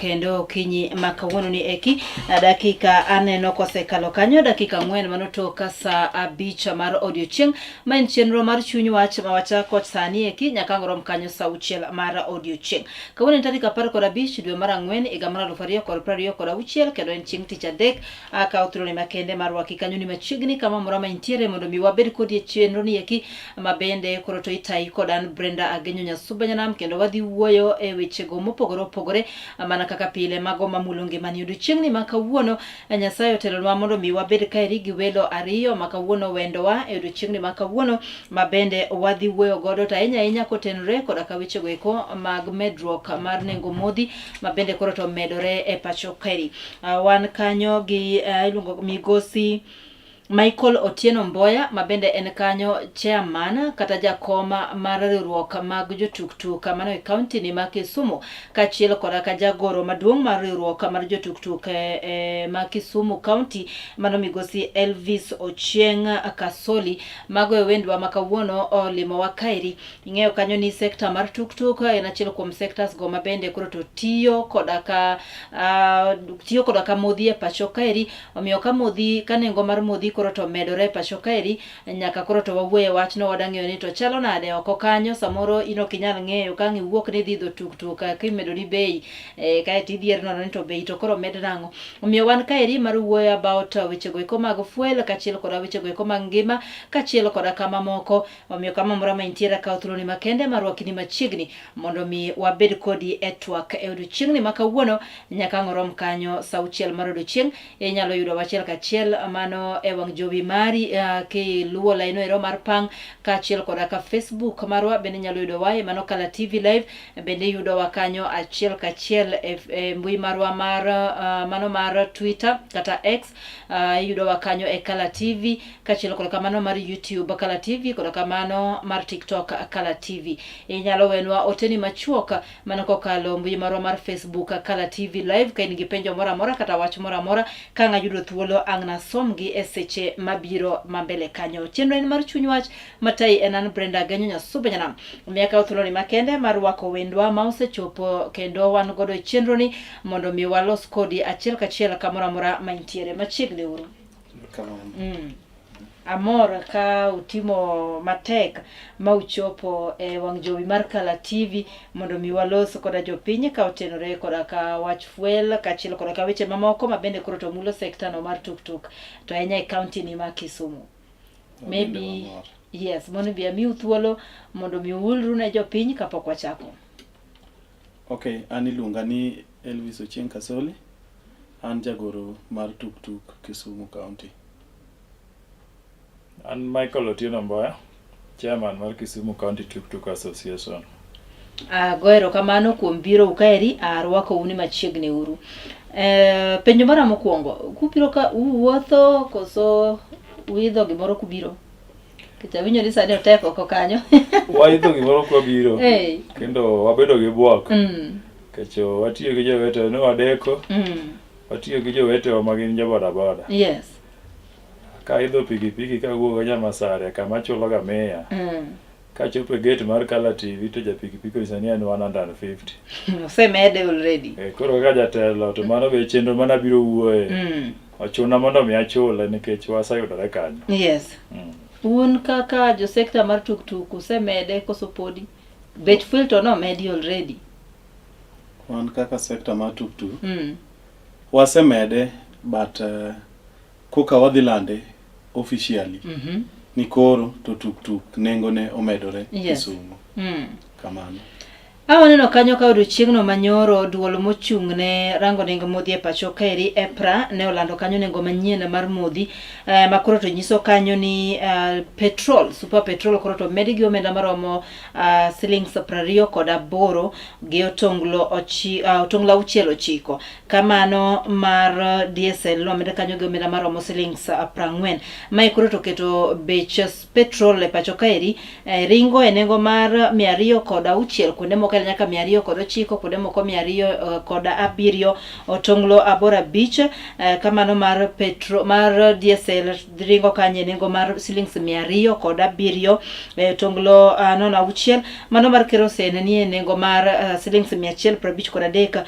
Kendo okinyi ma kawuono ni eki dakika aneno kosekalo kanyo dakika 4 mano tok ka saa 5 mar odiochieng' ma en chenro mar chuny wach ma wachako sani eki nyaka ang' rom kanyo saa 6 mar odiochieng'. Kawuono en tarik 15 dwe mar 4 higa mar 2026 kendo en chieng' tich adek. Akawo thuoloni makende mar rwaki kanyo ni machiegni kama moro ma intiere mondo mi wabed kodi e chenro ni eki ma bende koro to itayi kod an Brenda Agenyo Nyasuba Nyanam kendo wadhi wuoyo e wechego mopogore opogore mana kaka pile mago mamulo ngimani. Odiochieng'ni ma kawuono Nyasaye otelonwa mondo mi wabed kaeri gi welo ariyo ma kawuono wendowa e odiochieng'ni ma kawuono ma bende wadhi wuoyo godo to ahinya ahinya kotenore koda ka wechego eko mag medruok mar nengo modhi ma bende koro to medore e pacho kaeri. Wan kanyo gi iluongo migosi Michael Otieno Mboya ma bende en kanyo chairman kata jakom mar riwruok mag jotuktuk mano e kaunti ni ma Kisumu kaachiel koda ka jagoro maduong' mar riwruok mar jotuktuk e, ma Kisumu County mano migosi Elvis Ochieng Kasoli. Mago e wendwa ma kawuono olimowa kaeri. Ing'eyo kanyo ni sekta mar tuktuk en achiel kuom sectors go ma bende koro to tiyo koda ka tiyo koda ka modhi e pacho kaeri. Omiyo ka modhi ka nengo mar modhi koro to medore e pacho kaeri nyaka koro to wawuoye wachno wadang'eyo ni to chalo nade oko kanyo samoro in ok inyal ng'eyo ka ang' iwuok ni idhi idho tuktuk kimedo ni bei kaeto idhier nono ni to bei to koro omed nang'o. Omiyo wan kaeri mar wuoyo about wechego eko mag fuel kaachiel koda wechego eko mag ngima kaachiel koda ka mamoko. Omiyo kama moro ma intiere akawo thuoloni makende mar rwaki ni machiegni mondo mi wabed kodi e twak e odiochieng'ni ma kawuono nyaka ang' orom kanyo sa 6 mar odiochieng'. Inyalo yudo achiel kachiel mano e wang' jowi mari kiluwo laino ero mar pang' kaachiel koda ka Facebook marwa bende inyalo yudo wa e mano Kala TV Live bende iyudowa kanyo achiel kachiel e mbui marwa mar mano mar Twitter kata X iyudowa kanyo e Kala TV kaachiel koda kamano mar YouTube Kala TV koda kamano mar TikTok Kala TV. Inyalo wenwa oteni machuok mana kokalo mbui marwa mar Facebook Kala TV Live ka in gi penjo moro amora kata wach moro amora ka ang' ayudo thuolo ang' nasomgi e seche mabiro ma mbele kanyo. Chenro en mar Chuny Wach matayi en an Brenda Agenyo Nyasuba Nyanam. Omiyo akawo thuoloni makende mar rwako wendwa ma osechopo kendo wan godo e chenroni mondo mi walos kodi achiel kachiel kamoro amora ma intiere. Machiegni uru. Amor ka utimo matek ma uchopo e wang' jowi mar Kala TV mondo mi walos koda jopiny ka otenore koda ka wach fuel kaachiel koda ka weche mamoko ma bende koro to mulo sekta no mar tuktuk to ahinya e kaunti ni ma Kisumu. Maybe yes, mondo bi amiu thuolo mondo mi uulru ne jopiny kapok wachako. Okay, an iluonga ni Elvis Ochieng Kasoli. An jagoro mar tuktuk Kisumu County. An Michael Otieno Mboya, chairman mar Kisumu County Tuk Tuk Association. Ago erokamano kuom biro kaeri, arwakou ni machiegni uru. Penjo mara mokwongo, kubiro ka uwuotho koso uidho gimoro kubiro? Nikech awinjo ni sani otek oko kanyo. Waidho gimoro kwabiro. Hey. Kendo wabedo gi bwok. Nikech watiyo gi jowetewa ne wadeko. Watiyo gi jowetewa ma gin jo bodaboda. Yes. Ka idho pikipiki kawuok Nyamasare kama achulo ga 100. Kachopo e gate mar Kala TV to ja pikipiki onyisa ni en 150. Osemede already. Koro kaka jatelo to mano be chenro mana biro wuoye. Ochuna mondo mi achule nikech waseyudore kanyo. Yes. Un kaka jo sekta mar tuktuk usemede koso podi? Bech fuel to nomedi already. Wan kaka sekta mar tuktuk wasemede but koka wadhi lande officially ni koro to tuktuk nengone omedore Kisumu. Kamano. A waneno kanyo ka odiochieng'no manyoro duol mochung' ne rango nengo modhi e pacho kaeri EPRA ne olando kanyo nengo manyien mar modhi ma koro to nyiso kanyo ni petrol, super petrol koro to omedi gi omenda maromo silings 28 gi otonglo 6 9. Kamano mar diesel nomed kanyo gi omenda maromo silings 40. Mae koro to keto bech petrol e pacho kaeri ringo e nengo mar 206 kuonde moko. moko en nyaka 209, kuonde moko 207 otonglo aboro abich. Kamano mar petro mar diesel ringo kanye e nengo mar silings 207 otonglo nono auchiel. Mano mar kerosene nie nengo mar silings 153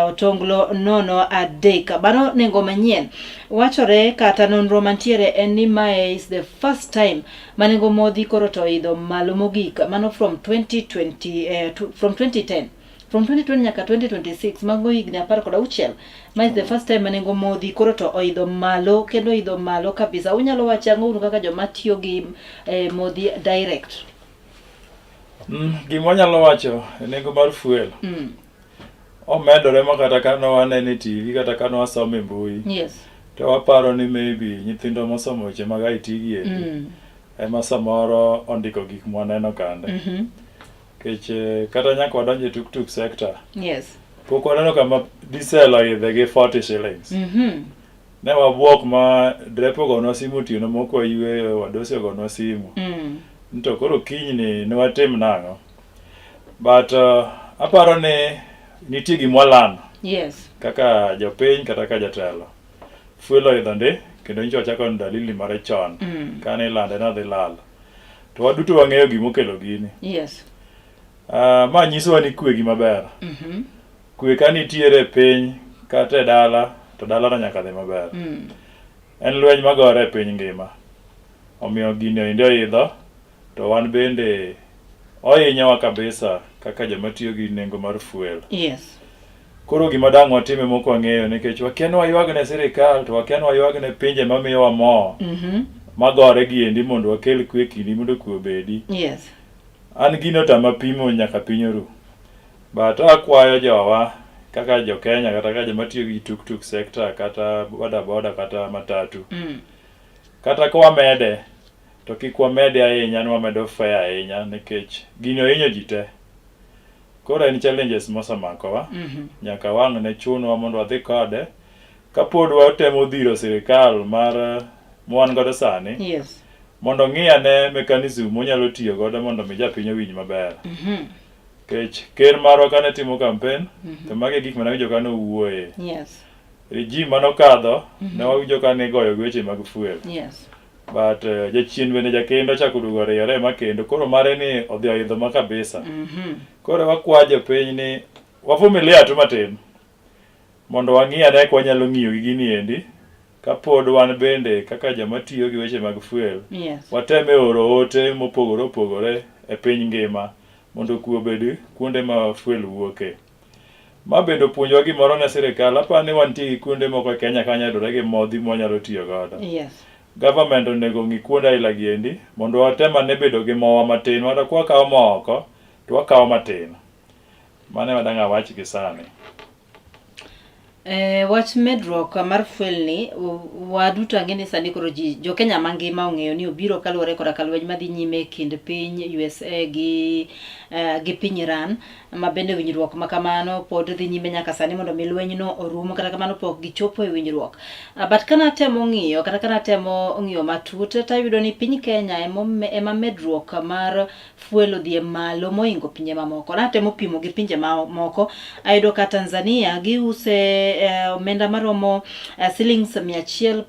otonglo nono adek. Mano nengo manyien. Wachore kata nonro mantiere en ni mae is the first time ma nengo modhi koro to oidho malo mogik. Mano from 2020 from 2010. From 2020 nyaka 2026, mago higni 16. Ma is the first time ma nengo modhi koro to oidho malo kendo oidho malo kabisa. Unyalo wacho ang'o unu kaka joma tiyo gi modhi direct? Gima wanyalo wacho e nengo mar fuel omedore ma kata ka ne waneno e TV kata ka ne wasomo e mbui to waparo ni maybe nyithindo mosomo weche mag IT gi endi ema samoro ondiko gik mwaneno kande. Nikech kata nyaka wadonjo e tuktuk sector, pok waneno kama diesel oidhe gi 40 shillings. Ne wabuok ma derep ogonwa simu otieno mok wayueyo, wadosi ogonwa simu. To koro kinyni ne watim nang'o? But aparo ni nitie gima walano kaka jopiny kata kaka jatelo. Fuel oidho ndi kendo nyocha wachako neno dalili mare chon kane ilande nodhi lal. To waduto wang'eyo gimokelo gini. Ma nyisowa ni kwe gima ber. Kwe ka nitiere e piny kata e dala to dalano nyaka dhi maber. En lweny magore e piny ngima. Omiyo gini oindi oidho to wan bende ohinyowa kabisa kaka joma tiyo gi nengo mar fuel. Koro gima dang' watime mok wang'eyo nikech wakia ni waywag ne sirikal to wakia ni waywag ne pinje mamiyowa mo magore gi endi mondo wakel kwe kindi mondo kwe obedi. An gino tama pimo nyaka piny oru. But akwayo jowa kaka jo Kenya kata kaka joma tiyo gi tuktuk sector kata boda boda kata matatu. Kata ka wamede to kik wamede ahinya ni wamedo fare ahinya nikech gini ohinyo ji te. Koro en challenges mosemakowa. Nyaka wang' ne chunwa mondo wadhi kode. Kapod watemo dhiro sirikal mar mwan godo sani mondo ong'i ane mechanism monyalo tiyo godo mondo mi japiny owinj maber. Nikech ker marwa kane timo campaign to magi e gik mane awinjo ka nowuoye. Regime manokadho ne wawinjo ka nigoyo gi weche mag fuel. But jachien bende jakendo ochako duogo oriyore ma kendo koro mare ni odhi oidho ma kabisa. Koro wakwa jopiny ni wavumilia tu matin mondo wang'i ane ka wanyalo ng'iyo gi gini endi kapod wan bende kaka joma tiyo gi weche mag fuel wateme oro ote mopogore opogore e piny ngima mondo kwe obed kuonde ma fuel wuoke. Ma bende opuonjowa gimoro ne sirikal, aparo ni wantie gi kuonde moko e Kenya ka nyadore gi modhi mwanyalo tiyo godo. Government onego ong'i kuonde aila gi endi mondo watem ane bedo gi mowa matin makata ka wakawo mo oko to wakawo matin. Mano ema dang' awach gi sani. Wach medruok mar fuel ni waduto ang'e ni sani koro ji jo Kenya mangima ong'eyo ni obiro kaluwore koda ka lweny madhi nyime e kind piny USA gi piny Iran ma bende winjruok ma kamano pod dhi nyime nyaka sani mondo mi lwenyno orum kata kamano pok gichopo e winjruok. But kana temo ng'iyo kata kana temo ng'iyo matut tayudo ni piny Kenya ema medruok mar fuel odhi e malo moingo pinje mamoko. Natemo pimo gi pinje mamoko, ayudo ka Tanzania giuse omenda maromo silings 160,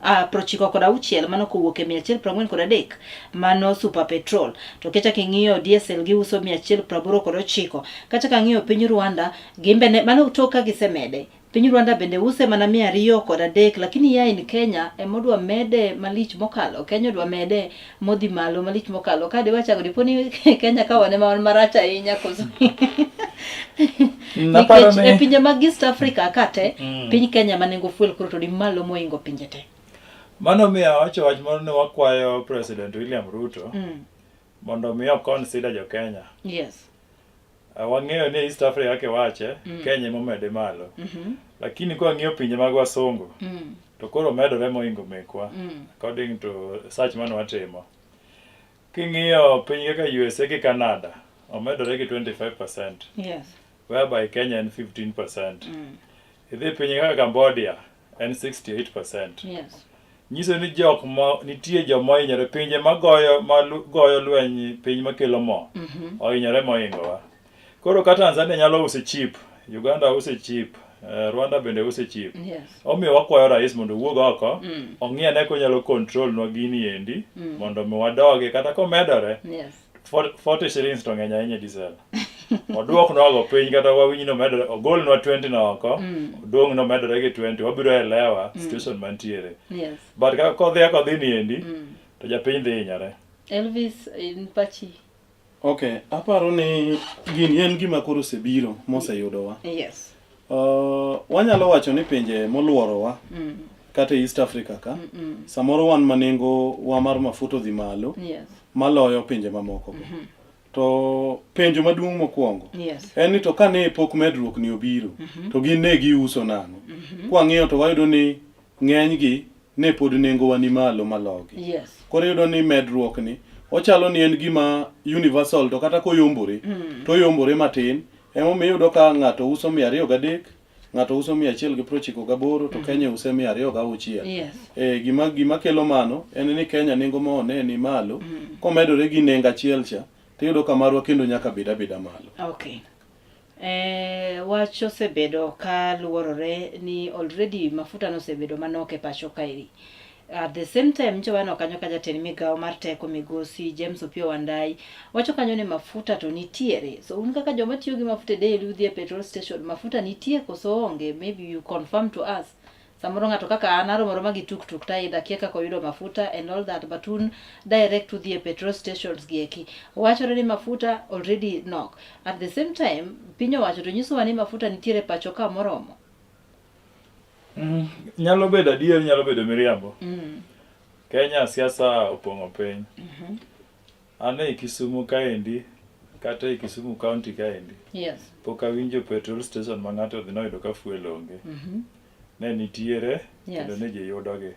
96, mano kowuok e 143 mano super petrol. To kichako ing'iyo diesel giuso 189. Kachako ang'iyo piny Rwanda, gin bende mano tok ka gisemede. Piny Rwanda bende use mana 203, lakini ya in Kenya ema odwa mede malich mokalo. Kenya odwa mede modhi malo malich mokalo. Ka diwachago dipo ni Kenya ka wan ema wan marach ahinya koso. Nikech e pinje mag East Africa ka te, piny Kenya ma nengo fuel koro to ni malo moingo pinje te. Mano miyo awacho wach moro ni wakwayo President William Ruto mondo mi o consider jo Kenya. Wang'eyo ni East Africa kiwache, Kenya ema omede malo. Lakini kwa ng'iyo pinje mag wasungu, to koro medore moingo mekwa, according to search mane watimo. King'iyo piny kaka USA gi Canada, omedore gi 25%. Whereby Kenya en 15%. Idhi piny kaka Cambodia, en 68%. Nyiso ni jok ma nitie joma ohinyore pinje magoyo ma goyo lweny piny makelo mo ohinyore mohingowa. Koro ka Tanzania nyalo use cheap, Uganda use cheap, Rwanda bende use cheap. Yes. Omiyo wakwayo rais mondo owuog oko, ong'i ane konyalo control nwa gini endi, mondo mi wadogi kata komedore. Yes. 40 shillings to ng'eny ahinya e diesel. Oduoknwa go piny kata wawinj ni omedore, ogolnwa 20 no oko, odong' nomedore gi 20, wabiro elewa situation mantiere. Yes. But ka kodhi kodhi ni endi, to japiny dhi hinyore. Elvis, in pachi. Okay, aparo ni gini en gima koro osebiro moseyudowa. Yes. Wanyalo wacho ni pinje moluorowa kata e East Africa ka, samoro wan ma nengo wa mar mafuta odhi malo Yes. maloyo pinje mamoko go. To penjo maduong' mokwongo Yes. en ni to kane pok medruok ni obiro to gin ne giuso nang'o? Kwang'iyo to wayudo ni ng'enygi ne pod nengowa ni malo malogi. Yes. Koro iyudo ni medruok ni ochalo ni en gima universal to kata koyombore to oyombore matin. Emomiyo iyudo ka ng'ato uso 203, ng'ato uso 198 to Kenya use 206. Yes. Gima kelo mano en ni Kenya nengo ma one ni malo, komedore gi nengo achiel cha, tiyudo ka marwa kendo nyaka bed abeda malo. Okay. Wach osebedo ka luorore ni already mafuta nosebedo manok e pacho kaeri. At the same time, nyocha waneno kanyo ka jatend migawo mar teko migosi James Opiyo Wandayi wacho kanyo ni mafuta to nitiere. So un kaka joma tiyo gi mafuta e daily udhi e petrol station, mafuta nitie koso onge? Maybe you confirm to us. Samoro ng'ato kaka an aromo aroma gi tuk tuk to aidho akia kaka oyudo mafuta and all that, but un direct udhi e petrol stations gi eki. Wachore ni mafuta already nok. At the same time, piny owacho to nyisowa ni mafuta nitiere pacho ka moromo. Nyalo bedo adier, nyalo bedo miriambo. Kenya siasa opong'o piny. An ei Kisumu kaendi, kata ei Kisumu County kaendi. Yes. Pok awinjo petrol station ma ng'ato odhi noyudo ka fuel onge. Ne nitiere, kendo ne ji yudogi.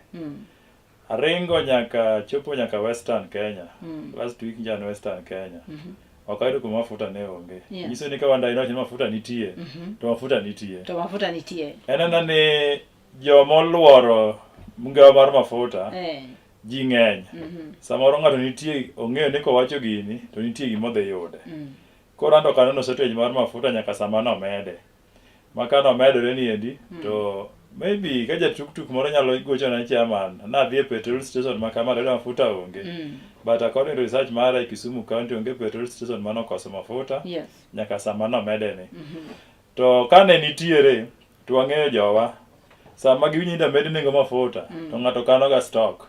Aringo nyaka chopo nyaka Western Kenya. Last week njan Western Kenya. Ok ayudo kuma mafuta ne onge. Yes. Nyiso ni ka Wandayi nowacho ni mafuta nitie, to mafuta nitie. To mafuta nitie. En ena ni joma oluoro mgawo mar mafuta, ji ng'eny. Samoro ng'ato nitie ong'eyo ni kowacho gini to nitie gima odhi yude. Koro anto ok aneno shortage mar mafuta nyaka sama nomede. Ma ka nomedore ni endi to maybe ka ja tuk-tuk moro nyalo gocho ne chairman nadhi e petrol station ma kama to ayudo mafuta onge. But according to research mara e Kisumu County onge petrol station manokoso mafuta Yes. nyaka sama nomede ni. To kane nitiere to wang'eyo jowa sama giwinjo ni med nengo mafuta to ng'ato kano ga stock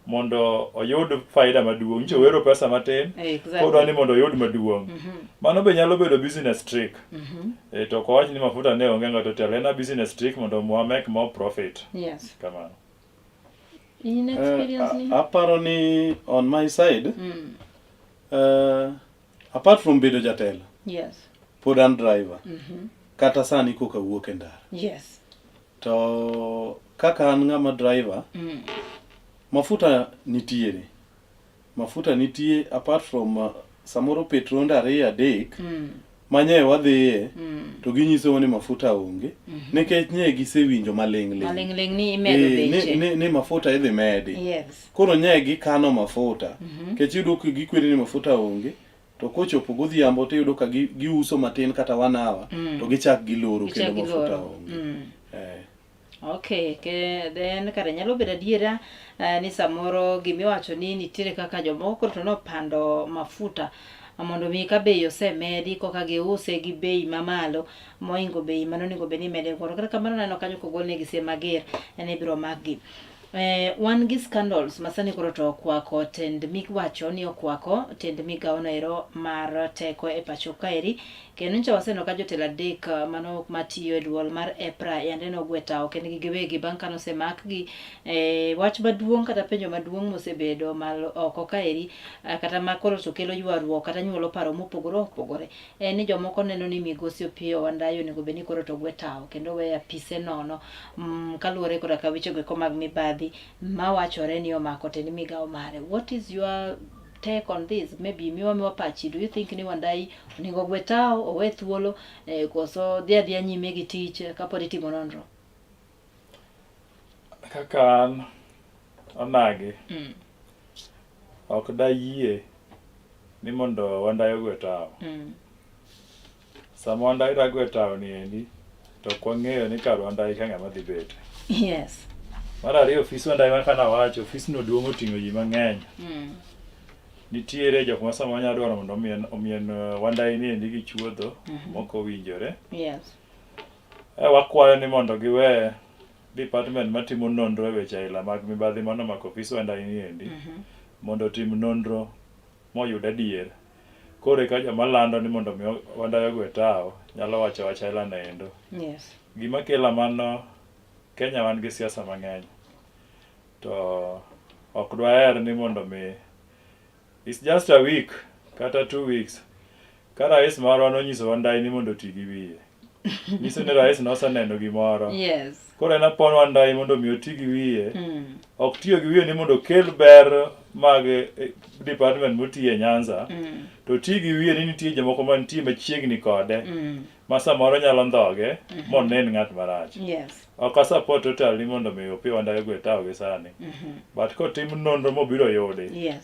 mondo oyud faida maduong'. Nyicho wero pesa matin Exactly. kodwa ni mondo oyud maduong'. Mano be nyalo bedo business trick. To ok wawach ni mafuta ne onge ng'ato telo en a business trick mondo wa make more profit. Yes. Kamano. In experience ni? Aparo ni on my side, apart from bedo jatelo, Yes. pod an driver. Kata sani koka wuok e ndara. Yes. To kaka an ng'ama driver, mafuta nitiere. Mafuta nitie apart from samoro petronde 2 3 manye wadhiye to ginyisowa ni mafuta onge nikech nye gisewinjo maling' ling'. Maling' ling' ni imedo beche. Ni mafuta idhi medi. Yes. Koro nye gikano mafuta nikech iyudo ka gikweri ni mafuta onge to kochopo godhiambo to iyudo ka giuso matin kata 1 hour to gichak giloro kendo mafuta onge. Okay, then kare nyalo bedo adiera ni samoro gimiwacho ni nitiere kaka jomoko koro to nopando mafuta mondo mi ka bei osemedi koka giuse gi bei mamalo moingo bei mano onego bed ni imede godo. Kata kamano aneno kanyo kogol negi siem mager ni ibiro makgi. Wan gi scandals ma sani koro to okwako tend miwacho ni okwako tend migawo no ero mar teko e pacho kaeri. Kendo nyocha waseneno ka jotelo 3 mano matiyo e duol mar EPRA yande nogwe tawo kendgi giwegi bang' kane osemakgi. Wach maduong' kata penjo maduong' mosebedo malo oko kaeri kata ma koro to kelo ywaruok kata nyuolo paro mopogore opogore en ni jomoko neno ni migosi Opiyo Wandayi onego bed ni koro to gwe tawo kendo weyo apise nono kaluwore koda ka weche go eko mag mibadhi mawachore ni omako tend migawo mare. What is your take on this? Maybe miwa miwa pachi. Do you think ni Wandayi onego gwe tawo owe thuolo koso dhi adhiya nyime gi tich kapod itimo nonro? Kaka an onagi ok dayie ni mondo Wandayi ogwe tawo. Sama Wandayi rago e town endi, to ok wang'eyo ni kar Wandayi ka ng'ama dhi bete. Yes. Mar ariyo, ofis Wandayi ma kana wacho, ofisno duong' oting'o ji mang'eny. Nitiere jok ma samoro nyalo dwaro mondo omien, omien Wandayi ni endi gi chuodho mok owinjore. Yes. E, wakwayo ni mondo giwe department matimo nonro e weche aila mag mibadhi mano omako ofis Wandayi ni endi mondo otim nonro moyud adier. Koro eka joma lando ni mondo mi Wandayi ogwe tawo nyalo wacho wach aila no endo. Yes. Gima kelo mano, Kenya wan gi siasa mang'eny. To ok dwaher ni mondo mi it's just a week kata 2 weeks ka rais marwa nonyiso Wandayi ni mondo oti gi wiye. Nyiso ni rais noseneno gimoro. Koro en apon Wandayi mondo mi oti gi wiye. Ok tiyo gi wiye ni mondo okel ber mag department motiye Nyanza. To ti gi wiye ni nitie jomoko mantie machiegni kode. Ma samoro nyalo ndhoge monen ng'at marach. Ok a support totally mondo mi Opiyo Wandayi ogwe tawo gi sani. But kotim nonro mobiro yudi.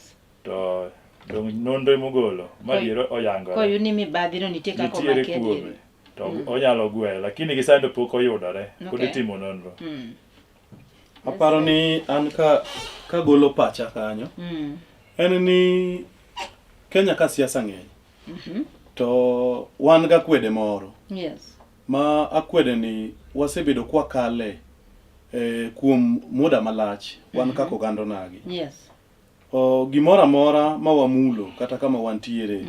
To dong nonro mogolo madier oyangore. Koyud ni mibadhi no nitie kaka Nitiere omake kuome. adieri. To onyalo gweyo lakini gi sani to pok oyudore. Pod itimo nonro. Aparo ni an ka kagolo pacha kanyo en ni Kenya ka siasa ng'eny to wan ga akwede moro ma akwede ni wasebedo kwakale kuom muda malach wan kaka oganda onagi. O, gimoro amora ma wamulo kata kama wantiere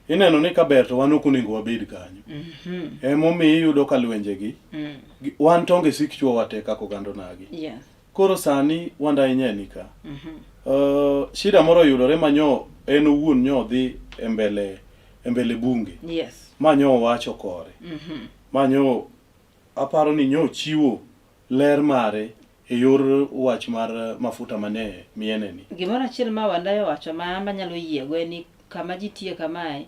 ineno ni kaber to wan ok onego wabed kanyo. Emomiyo iyudo ka lwenjegi wan tonge sik chwowa te kaka oganda onagi. Koro sani Wandayi nye ni ka. Shida moro oyudore ma nyo en owuon nyo odhi e mbele e mbele bunge. Ma nyo owacho kore. Ma nyo aparo ni nyo ochiwo ler mare e yor wach mar mafuta mane miene ni. Gimoro achiel ma Wandayi owacho ma amba nyalo yiego en ni kama ji tiye kamae,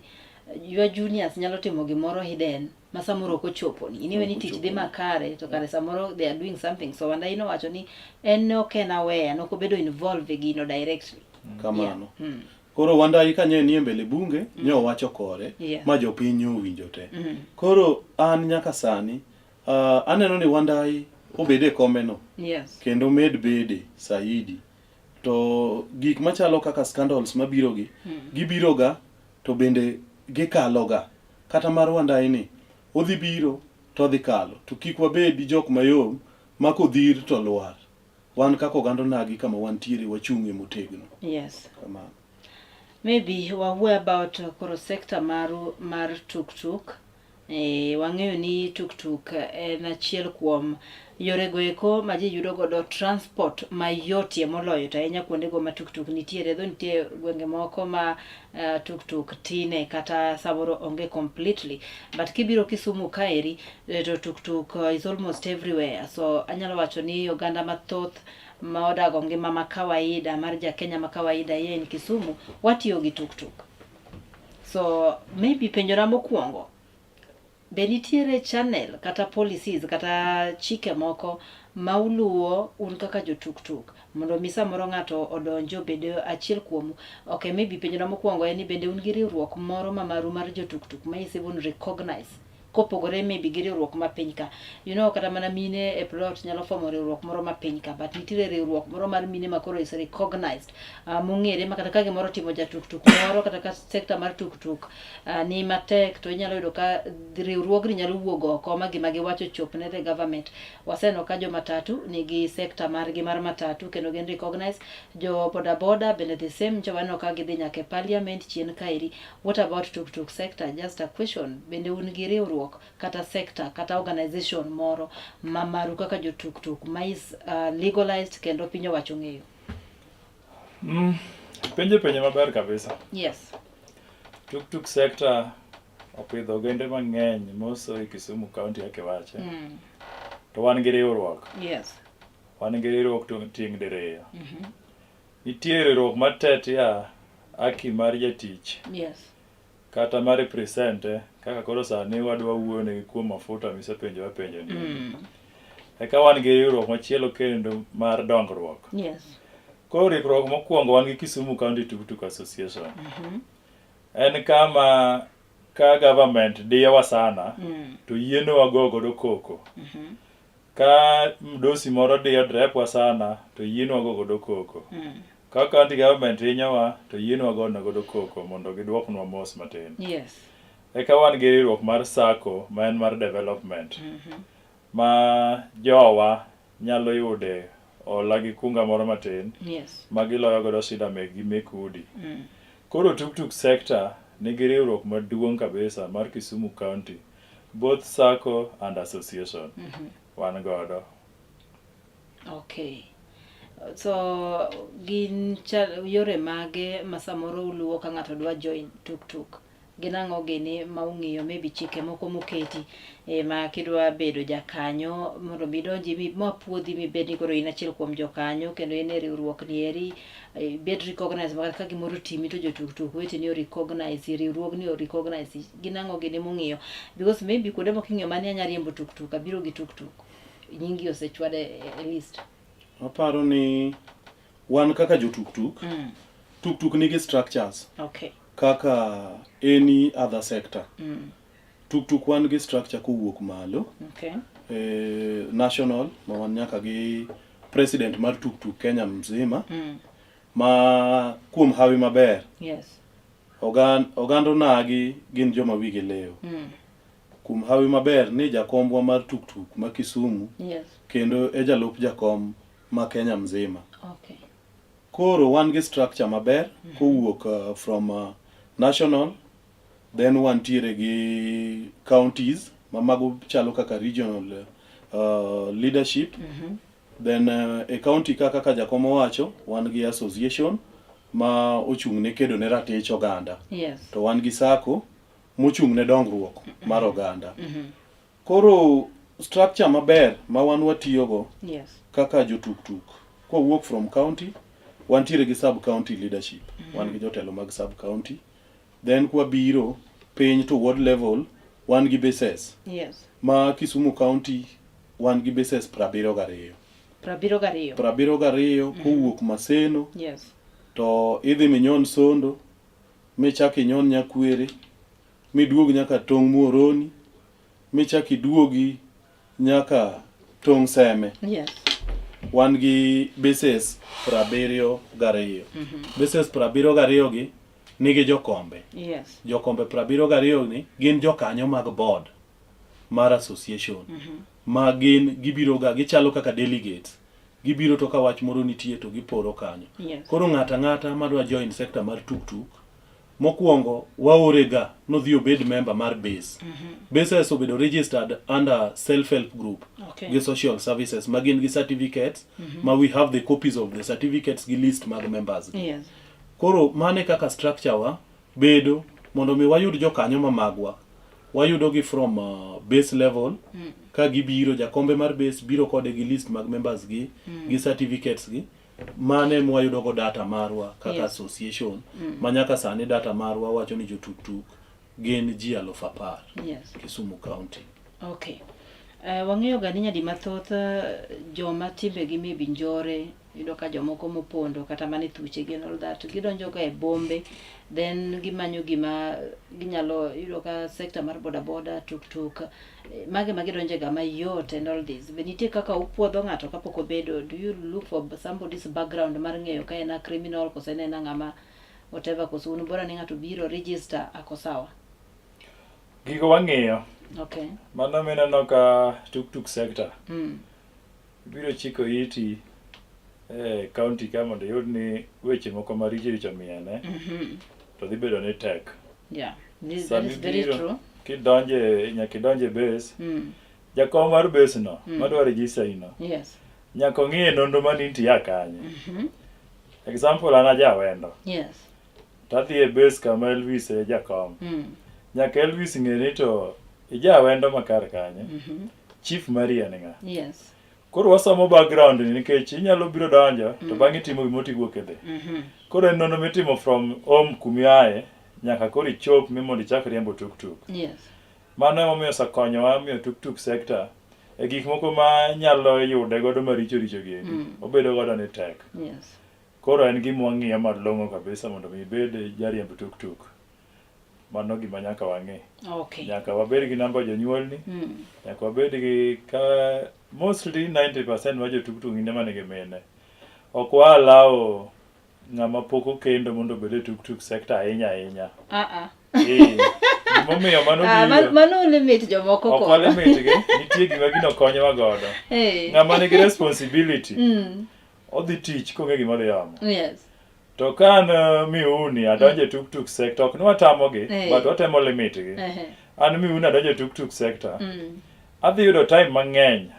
your juniors nyalo timo gimoro hidden ma samoro ok ochoponi. Ing'eyo ni tich dhi makare to kare samoro they are doing something. So Wandayi nowacho ni en ne ok en aware, ne ok obedo involved e gino directly. Kamano. Koro Wandayi ka nye nie mbele bunge nyo owacho kore ma jopiny nyo owinjo te. Koro an nyaka sani aneno ni Wandayi obed e kombe no. Kendo med bede saidi. To gik machalo kaka scandals mabiro gi, gibiro ga to bende gikalo ga. Kata mar Wandayi ni, odhi biro to odhi kalo. To kik wabedi jok mayom ma kodhir to lwar. Wan kaka oganda onagi kama wantiere wachung'e motegno. Kamano. Maybe wawuo about koro sector maru mar tuktuk. Wang'eyo ni tuktuk en achiel kuom yorego eko ma ji yudo godo transport mayotie moloyo to ahinya kuondego ma tuktuk nitiere. Though nitie gwenge moko ma tuktuk tine kata samoro onge completely. But kibiro Kisumu kaeri to tuktuk is almost everywhere. So anyalo wacho ni oganda mathoth ma odago ngima ma kawaida mar ja Kenya ma kawaida ye en Kisumu watiyo gi tuktuk. So maybe penjona mokwongo, be nitiere channel kata policies kata chike moko ma uluwo un kaka jo tuktuk mondo mi samoro ng'ato odonji obed achiel kuomu? Okay, maybe penjona mokwongo en ni bende un gi riwruok moro ma maru mar jo tuktuk ma is even recognize kopogore maybe gi riwruok ma piny ka. You know, kata mana mine e plot nyalo fomo riwruok moro ma piny ka, but nitiere riwruok moro mar mine ma koro is recognized, mong'ere ma kata ka gimoro otimo jatuktuk moro kata ka sector mar tuktuk ni matek to inyalo yudo ka riwruogni nyalo wuok oko ma gima giwacho chop ne the government. Waseneno ka jo matatu nigi sector margi mar matatu kendo gin recognized, jo boda boda bende the same, nyocha waneno ka gidhi nyaka e parliament chien kaeri. What about tuktuk sector? Just a question. Bende un gi riwruok kata sector kata organization moro ma maru kaka jo tuktuk ma is legalized kendo piny owacho ng'eyo? Penjo penjo maber kabisa. Yes. Tuktuk sector opidho ogende mang'eny moso e Kisumu County kaka iwache. To wan gi riwruok. Wan gi riwruok to tieng' diriyo. Nitie riwruok mar tetea haki mar jatich. Kata mar represent kaka koro sani wadwa wuoyo negi kuom mafuta misepenjowa penjo ni. Eka wan gi riwruok machielo kendo mar dongruok. Koro riwruok mokwongo wan gi Kisumu County Tuktuk Association. En kama Ka government diyowa sana to yienwa go godo koko. Ka mdosi moro diyo drepwa sana to yienwa go godo koko. Ka county government hinyowa to yienwa gone godo koko mondo giduoknwa mos matin. Eka wan gi riwruok mar SACCO ma en mar development ma jowa nyalo yude hola gi kunga moro matin ma giloyo godo shida mekgi mek udi. Koro tuktuk sector nigi riwruok maduong' kabisa mar Kisumu County, both SACCO and association wan godo. Okay. So gin chal, yore mage ma samoro uluwo ka ng'ato dwa join tuktuk? Gin ang'o gini ma ung'iyo maybe chike moko moketi eh, ma kidwa bedo jakanyo mondo mi idonji mi ma puodhi mibed ni koro in achiel kuom jokanyo kendo in e riwruok ni eri eh, ibed recognized ma ka gimoro otimi to jotuktuk weteni o recognize riwruogni o recognize gin ang'o gini mung'iyo because maybe kuonde moko ing'iyo mani anya riembo tuktuk abiro gi tuktuk nyingi osechwad e, e list. Aparo ni wan kaka jotuktuk tuktuk nigi structures kaka any other sector. Tuktuk wan gi structure kowuok malo national ma wan nyaka gi president mar tuktuk Kenya mzima ma kuom hawi maber oganda onagi gin joma wigi lew. Kuom hawi maber ni jakombwa mar tuktuk ma Kisumu kendo e jalup jakom ma Kenya mzima. Koro wan gi structure maber kowuok from national then wantiere gi counties ma mago chalo kaka regional leadership. Then e county ka kaka jakom owacho wan gi association ma ochung' ne kedo ne ratich oganda. To wan gi SACCO mochung' ne dongruok mar oganda. Koro structure maber ma wan watiyogo kaka jotuktuk kowuok from county wantiere gi sub county leadership. Wan gi jotelo mag sub county. Then kwabiro piny to ward level wan gi bases. Ma Kisumu County wan gi bases 72. 72. 72 kowuok Maseno. To idhi minyon Sondo, michak inyon Nyakwere, miduog nyaka tong' Muhoroni, michak iduogi nyaka tong' Seme. Wan gi bases 72. Bases 72 gi nigi jokombe. Jokombe 72 ni gin jokanyo mag board mar association ma gin gibiro ga gichalo kaka delegates. Gibiro to ka wach moro nitie to giporo kanyo. Koro ng'ato ang'ata madwa join sector mar tuktuk mokwongo waore ga nodhi obed member mar base. Bases obedo registered under self help group gi social services ma gin gi certificates ma we have the copies of the certificates gi list mag members gi. Koro mane kaka structure wa bedo mondo mi wayud jokanyo ma magwa. Wayudo gi from base level ka gibiro jakombe mar base biro kode gi list mag members gi gi certificates gi mane mwayudo go data marwa kaka association ma nyaka sani data marwa wacho ni jotuktuk gin ji 10,000 Kisumu County. Okay. Wang'eyo ga ni nyadi mathoth joma timbegi maybe njore, iyudo ka jomoko mopondo kata mana e thuchegi and all that, gidonjo ga e bombe then gimanyo gima ginyalo, iyudo ka sector mar boda boda, tuktuk, mage ma gidonje ga mayot and all this. Be nitie kaka upuodho ng'ato kapok obedo, do you look for somebody's background mar ng'eyo ka en a criminal koso en ena ng'ama whatever, koso un bora ni ng'ato biro register ako sawa? Gigo wang'iyo. Mano mineno ka tuktuk sector. Ibiro chiko iti e county ka mondo iyud ni weche moko maricho richo miene to dhi bedo ni tek. Yeah, this, that is very true. Kidonje nyaka idonje base. Jakom mar base no madwa register ino. Nyaka ong'iye nonro mani nitie kanye. Example an ajawendo. To adhi e base kama Elvis e jakom. Nyaka Elvis ng'e ni to ijawendo ma kar kanye. Chief mari en ng'a? Koro wasomo background ni nikech inyalo biro donjo to bang'e itimo gimoro tiwuok idhi. Koro en nonro mitimo from home kumiaye nyaka koro ichop mi mondo ichak riembo tuktuk. Mano emomiyo osekonyowa miyo tuktuk sector e gik moko ma nyalo yude godo maricho richo gi endi. Obedo godo ni tek. Koro en gima wang'iyo malong'o kabisa mondo mi ibed jariemb tuktuk. Mano gima nyaka wang'e. Okay. Nyaka wabed gi namba jonyuolni, nyaka wabed gi ka mostly 90% mar jotuktuk gin joma nigi mine. Ok wa allow ng'ama pok okendo mondo obed e tuktuk sector ahinya ahinya. Ah ah. Eh, gimomiyo mano Ah, biro. mano limit jomoko Ok ko. walimit gi, nitie gima gino konyowa godo. Eh. Ng'ama nigi responsibility, odhi tich kong'e gima odhi omo. Yes. To ka an miuni adonjo e tuktuk sector, ok ni watamogi, Eh. but watemo limit gi. Ehe. An miuni adonjo e tuktuk sector, adhi yudo time mang'eny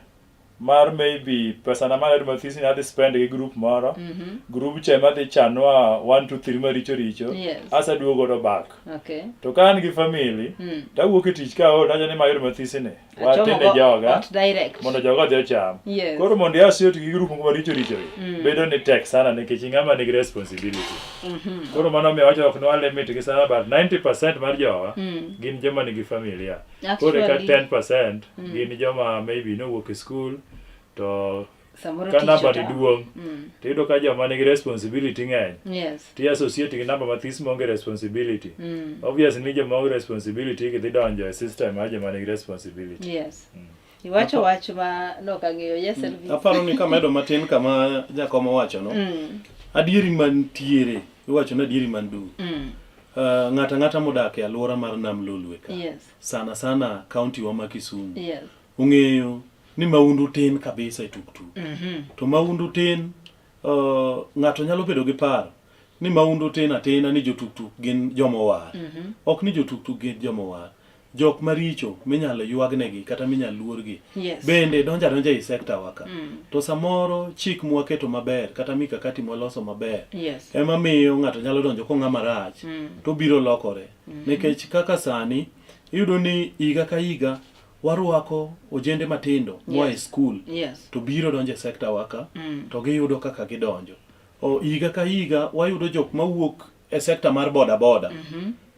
mar maybe pesa na mar mathis ni adhi spend gi group moro. Group cha ema dhi chanwa 1 2 3 maricho richo. Yes. Asaduogo godo back. Okay. To ka an gi family, to awuok e tich ka aol, tawacho ni mayudo mathis ni, watene joga Ot direct. mondo joga odhi ocham. Yes. Koro mondo i associate gi group moko maricho richo gi, bedo ni tek sana nikech ing'ama nigi responsibility. Koro mano omiyo awacho ok ni walimit gi sana but 90% mar jowa gin joma nigi familia. Koro eka Actually, 10% gin joma maybe nowuok e school to samoro ka tich namba ni ota- duong' to iyudo ka joma nigi responsibility ng'eny Yes. to i associate gi namba mathis maonge responsibility. Obviously ni joma onge responsibility gidhi donjo e system mar joma nigi responsibility. Yes. Iwacho wach ma nok ang'eyo. Yes, Elvis. Aparo ni kamedo matin kama jakom owacho no. Adieri mantiere, iwacho ni adieri man dung'. Ng'ato ang'ata modak e alwora mar Nam Lolwe ka. Yes. Sana sana kaunti wa ma Kisumu. Yes. Ong'eyo ni maundu tin kabisa e tuktuk. To maundu tin, ng'ato nyalo bedo gi paro ni maundu tin atina ni jotuktuk gin joma owar. Ok ni jotuktuk gin joma owar. Jok maricho minyalo ywagnegi kata minyalo luorgi. Yes. Bende donjo adonja ei sekta wa ka. To samoro chik mwaketo maber kata mikakati mwaloso maber Yes. ema miyo ng'ato nyalo donjo kong'ama rach to biro lokore. Nikech kaka sani iyudo ni higa ka higa warwako ojende matindo moa e Yes. skul Yes. to biro donjo e sekta wa ka to giyudo kaka gidonjo. O, higa ka higa wayudo jok mawuok e sekta mar boda boda.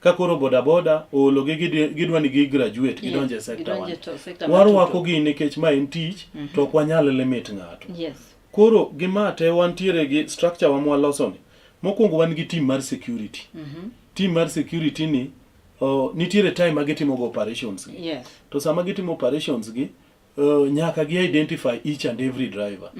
Ka koro boda boda oologi gidwa ni gi graduate gidonjo e sekta wa. Gidonjo to sekta mar Warwako tuktuk. gi nikech ma en tich to ok wanyal limit ng'ato. Yes. Koro gi ma te wantiere gi structure wa mwaloso ni. Mokwongo wan gi team mar security. Team mar security ni nitiere time ma gitimo go operations gi. Yes. To sama gitimo operations gi, nyaka gi identify each and every driver.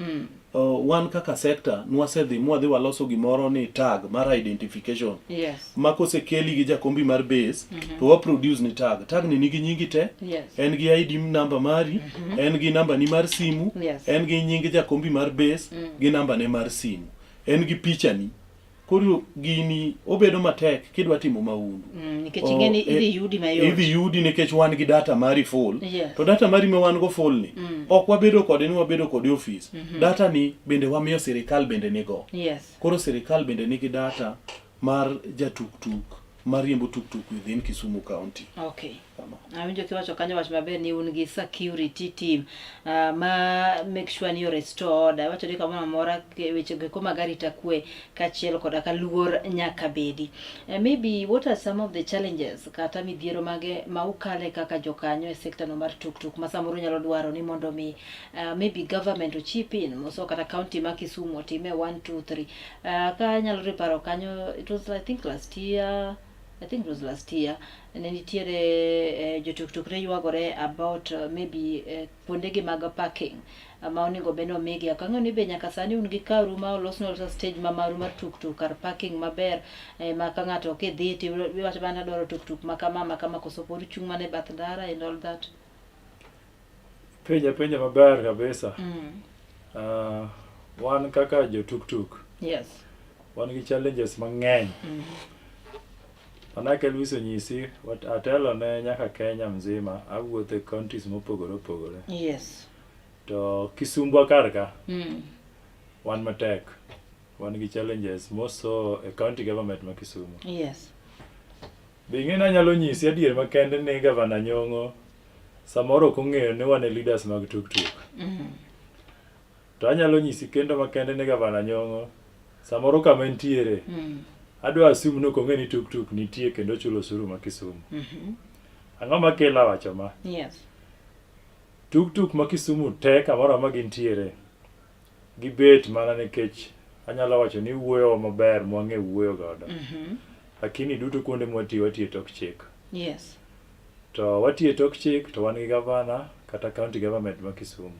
Wan kaka sector nwasedhi mwadhi waloso gimoro ni tag mar identification. Yes. Ma kosekeli gi jakombi mar base to wa produce ni tag. Tag ni nigi nyingi te. Yes. En gi ID number mari, en gi namba ni mar simu, Yes. en gi nying jakombi mar base gi namba ne mar simu. En gi picha ni. Koro gini obedo matek kidwa timo maundu. Nikech ing'e ni idhi yudi mayot. Idhi yudi nikech wan gi data mari full. Yes. To data mari ma wan go full ni, ok wabedo kode ni wabedo kode e ofis. Data ni bende wamiyo sirikal bende nigo. Yes. Koro sirikal bende nigi data mar jatuktuk mariembo tuktuk within Kisumu County. Okay. Kama. Awinjo kiwacho kanyo wach maber ni un gi security team ma make sure ni restore order. Iwacho ni kamoro amora weche go eko mag arita kwe kaachiel koda ka luor nyaka bedi. Maybe what are some of the challenges kata midhiero mage ma ukale kaka jokanyo e sekta no mar tuktuk ma samoro nyalo dwaro ni mondo mi maybe government ochip in moso kata county ma Kisumu otime 1 2 3. Ka anyalo riparo kanyo, it was I think last year, I think it was last year, ne nitiere jotuktuk ne ywagore about maybe kuondegi mag parking ma onego bed ni omigi. Ok ang'eyo ni be nyaka sani un gi karu ma olosnu alosa stage ma maru mar tuktuk kar parking maber ma ka ng'ato kidhi to iwacho mana adwaro tuktuk ma kama ma kama, koso pod uchung' mana e bath ndara and all that. Penja penja maber kabisa. Wan kaka jotuktuk. Yes. Wan gi challenges mang'eny. Manake Elvis onyisi, atelo ne nyaka Kenya mzima, awuotho e counties mopogore opogore. Yes. To Kisumbwa kar ka, wan matek. Wan gi challenges moso e county government ma Kisumu. Yes. Be ing'e ni anyalo nyisi adier makende ni Gavana Nyong'o samoro ok ong'eyo ni wan e leaders mag tuktuk. To anyalo nyisi kendo makende ni Gavana Nyong'o samoro kama entiere adwa assume ni ok ong'e ni tuktuk nitie kendo chulo osuru ma Kisumu. Ang'o makelo wacho ma? Yes. Tuktuk ma Kisumu te kamoro amora gintiere gibet mana nikech anyalo wacho ni wuoyo maber mwang'e wuoyo godo. Lakini duto kuonde mwatiyo watiyo e tok chik. Yes. To watiyo e tok chik to wan gi gavana kata county government ma Kisumu.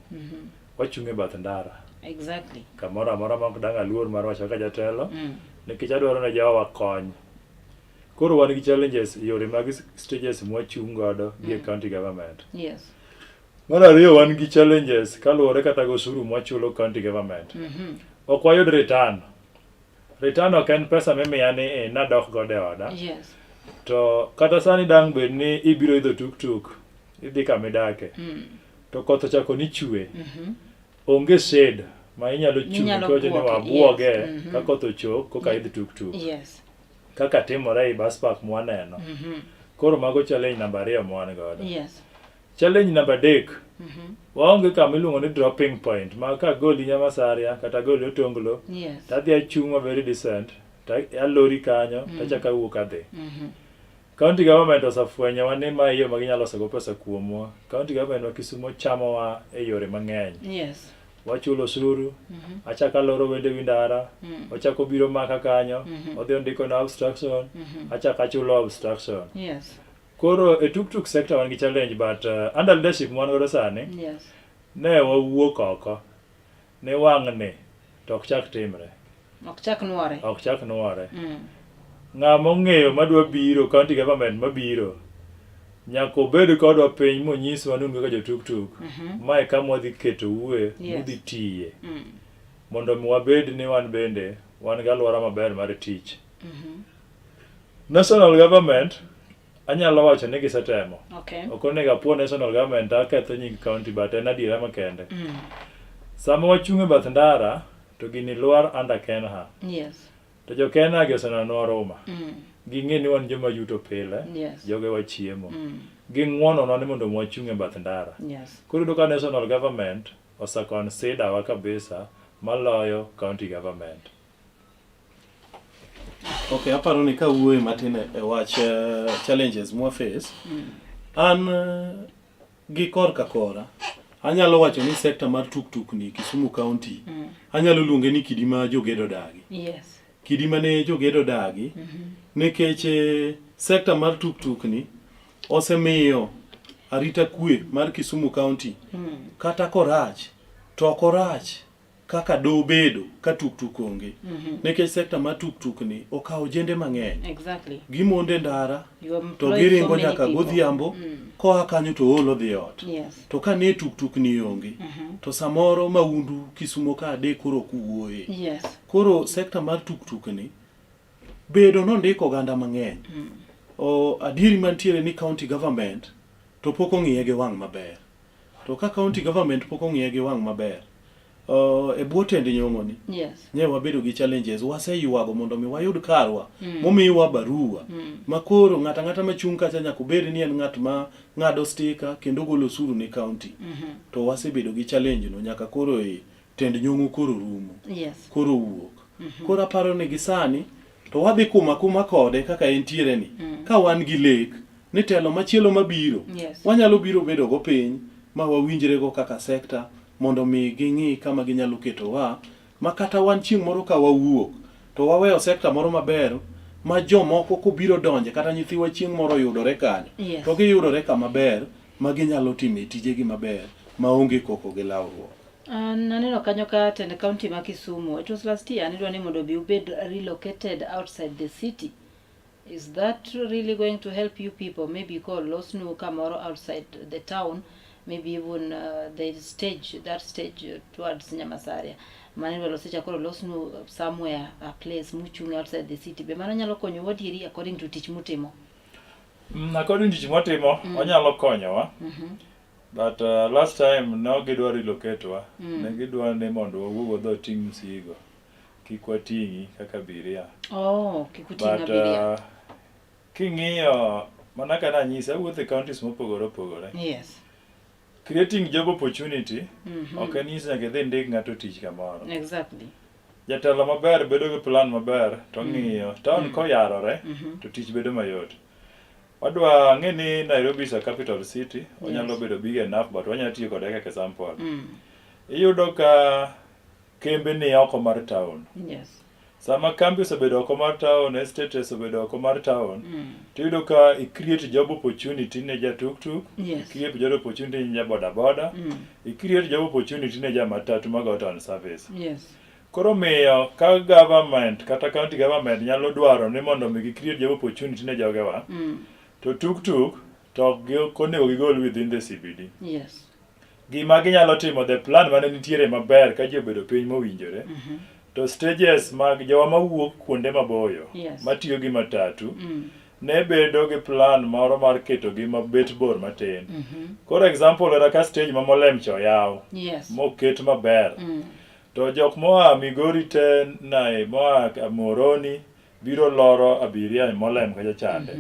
Wachung' e bath ndara. Exactly. Kamoro amora ma ok dang' aluor mar wacho kaka jatelo. Nikech adwaro ne jowa kony. Koro wan gi challenges e yore mag stages mwachung' godo gi e county government. Yes. Mar ariyo wan gi challenges kaluwore kata gi osuru mwachulo county government. Ok wayud return. Return ok en pesa mimiya ni eh, nadok godo e oda. Yes. To kata sani dang' bed ni ibiro idho tuktuk idhi kama idake. To koth ochako ni chwe. Onge shade ma inyalo chung' Minyalo kiwacho ni buoke, wabuoge yes. Mhm. ka koth ochok koka idh tuktuk. Yes. Kaka timore ei bus park mwaneno. Koro mago challenge namba ariyo ma wan godo. Yes. Challenge namba adek, waonge kama iluongo ni dropping point ma ka agoli Nyamasaria kata agoli Otonglo Yes. to adhi achung' ma very decent to alori kanyo to achako awuok adhi. County government osefwenyowa ni ma e yo ma ginyalo losogo pesa kuomwa. County government ma Kisumo chamowa e yore mang'eny. Yes. Wachulo osuru, achako aloro wende wi ndara, ochako obiro maka kanyo, odhi ondikona obstruction, achako achulo obstruction. Yes. Koro e tuk-tuk sector wan gi challenge but under leadership mwan godo sani, Yes. ne wawuok oko ni wang'ni to ok chak timre, Ok chak nuore. ok chak nuore. Ng'ama ong'eyo madwa biro county government mabiro nyaka obed kodwa piny monyiswa ni un kaka jotuk-tuk mae kama wadhi ketoue Yes. mudhi tiye mondo mi wabed ni wan bende wan gi alwora maber mar tich. National government anyalo wacho ni gisetemo. Okay. Ok onego apuo national government aketho nying county but en adiera makende. Sama wachung' e bath ndara to gini lwar under KeNHA. Yes. To jo KeNHA gi osenenonwa ruma. Ging'e ni wan joma yuto pile, Yes. joge wachiemo. Ging'wononwa ni mondo wachung' e bath ndara. Yes. Koro iyudo ka national government ose consider wa kabisa maloyo county government. Okay, aparo ni kawuoye matin e wach challenges mwa face, an gi korka kora, anyalo wacho ni sector mar tuktuk ni Kisumu County, anyalo luonge ni kidi ma jogedo dagi. Yes. Kidi mane jogedo dagi, nikech sector mar tuktuk ni osemiyo arita kwe mar Kisumu County, kata korach, to ok orach kaka dobedo ka tuktuk onge. Nikech sector mar tuktuk ni okawo ojende mang'eny. Exactly. Gimonde ndara, You to employ so giringo many nyaka people. godhiambo, koa kanyo to ool odhi ot. Yes. To ka ne tuktuk ni onge, to samoro maundu Kisumo ka adek koro ok wuoye. Yes. Koro sector mar tuktuk ni bedo nondiko oganda mang'eny. O adieri mantiere ni county government to pok ong'iye gi wang' maber. To ka county government pok ong'iye gi wang' maber, e bwo tend nyong'o ni, Yes. nye wabedo gi challenges, waseywago mondo mi wayud karwa, momiwa barua, ma koro ng'ato ang'ata machung' kacha nyaka obed ni en ng'at ma ng'ado stika kendo golo osuru ne county. To wasebedo gi challenge no nyaka koro e tend nyong'o koro rumo. Yes. Koro wuok. Koro aparo ni gi sani to wadhi kuma kuma kode kaka entiere ni. Ka wan gi lek ni telo machielo mabiro, Yes. wanyalo biro bedo go piny ma wawinjre go kaka sector mondo mi ging'i kama ginyalo ketowa ma kata wan chieng' moro ka wawuok to waweyo sector moro maber ma jomoko kobiro donje kata nyithiwa chieng' moro oyudore kanyo Yes. to giyudore kama ber ma ginyalo time tijegi maber maonge koko gi lawruok. An aneno kanyo ka tend county ma Kisumu. It was last year nidwa ni mondo obi ubed relocated outside the city. Is that really going to help you people? Maybe kolosnu kamoro outside the town, maybe even the stage, that stage towards Nyamasaria. Mano idwa lose cha koro losnu somewhere a place muchung' outside the city. Be mano nyalo konyo adieri according to tich mutimo? According to tich mwatimo, onyalo konyowa. But last time ne ok gidwa relocate wa. Ne gidwa ni mondo wawuog wadhi wating' msigo. Kik wating'i kaka abiria. Oh, kik uting' But abiria. king'iyo mana kaka nanyisi awuotho e counties mopogore opogore. Yes. Creating job opportunity ok en nyiso nyaka idhi indik ng'ato tich kamoro. Exactly. Jatelo maber bedo gi plan maber to ng'iyo town koyarore to tich bedo mayot. Wadwa ng'e ni Nairobi is a capital city, onyalo Yes. bedo big enough but wanyalo tiyo kode kaka example. Iyudo ka kembe ni oko mar town. Yes. Sama kambi osebedo oko mar town, estates osebedo oko mar town, to iyudo ka i create job opportunity ne ja tuktuk, Yes. i create job opportunity ne ja boda boda, i create job opportunity ne ja matatu mago town service. Yes. Koro miyo ka government kata county government nyalo dwaro ni mondo mi gi create job opportunity ne jogewa, to tuktuk to ok ok onego gigol within the CBD. Yes. Gima ginyalo timo the plan mane nitiere maber ka ji obedo piny mowinjore to stages mag jowa mawuok kuonde maboyo Yes. matiyo gi matatu ne bedo gi plan moro mar ketogi mabet bor matin. Koro example kata ka stage ma Molem cha oyaw Yes. moket maber to jok moa Migori te nae moa Muhoroni biro loro abiria e Molem kacha chande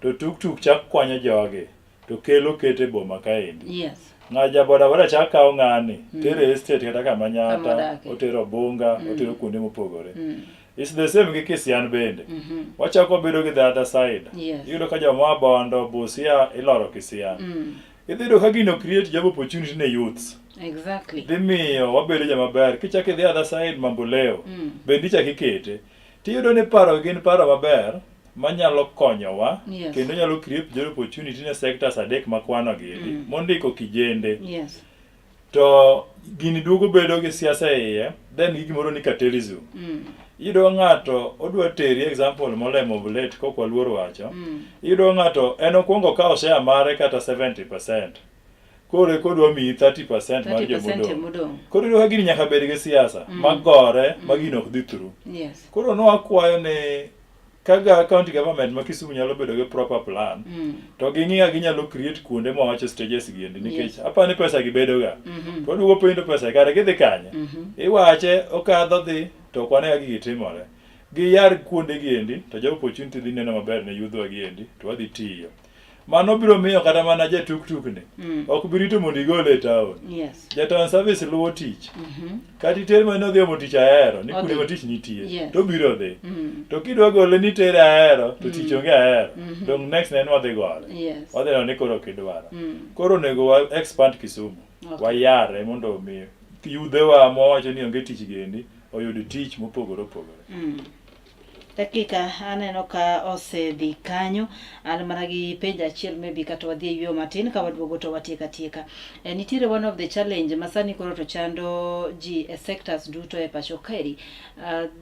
to tuktuk chak kwanyo jogi to kelo kete boma kaendi. Yes. Ng'a ja boda boda chak kawo ng'ani tere e estate kata kama Nyata, Kama odake. otero Bunga, otero kuonde mopogore. It's the same gi Kisian bende. Wachako wabedo gi the other side. Yes. Iyudo ka joma Bondo, Busia iloro Kisian. Idhi yudo ka gino create job opportunity ne youths. Exactly. Dhi miyo wabedo joma ber. Kichako idhi other side Mamboleo, bende ichako ikete. Tiyudo ni paro gin paro maber manyalo konyowa Yes. kendo nyalo create job opportunity ne sectors adek makwano gi endi mondiko kijende Yes. to gini duogo bedo gi siasa e iye then gi gimoro ni cartelism iyudo ng'ato odwa teri example molemo bullet kok waluor wacho iyudo ng'ato en okwongo kawo share mare kata 70% koro eka odwa miyi 30% mar 30% jomodong' modong'. koro iyudo ka gini nyaka bed gi siasa magore ma gino ok dhi through Yes. koro nwakwayo ni ka ga county government ma Kisumu nyalo bedo gi proper plan to ging'i ka ginyalo create kuonde mawacho stages gi endi nikech Yes. apani ni pesa gi bedo ga to waduogo piny to pesa kare gidhi kanye iwache okadho dhi to ok wane ka gigi timore giyar kuonde gi endi to job opportunity dhi neno maber ne yudhwa gi endi to wadhi tiyo mano biro miyo kata mana ja tuktuk ni ok bi rito mondo igole e town Yes. ja town service luwo tich kata iter mana odhi omo tich ahero ni kuonde Odhi. ma tich nitie Yes. to obiro dhi to kidwa gole ni tere ahero to tich onge ahero dong next ne en wadhi gole Yes. wadhi neno ni koro ok idwaro koro onego wa expand Kisumu Okay. wayare mondo omi yudhewa mawacho ni onge tich gendi oyud tich mopogore opogore Dakika aneno ka osedhi kanyo an mana gi penjo achiel maybe kata wadhi e yueyo matin ka waduogo to watieka tieka. E, nitiere one of the challenge ma sani koro to chando ji e sectors duto e pacho kaeri.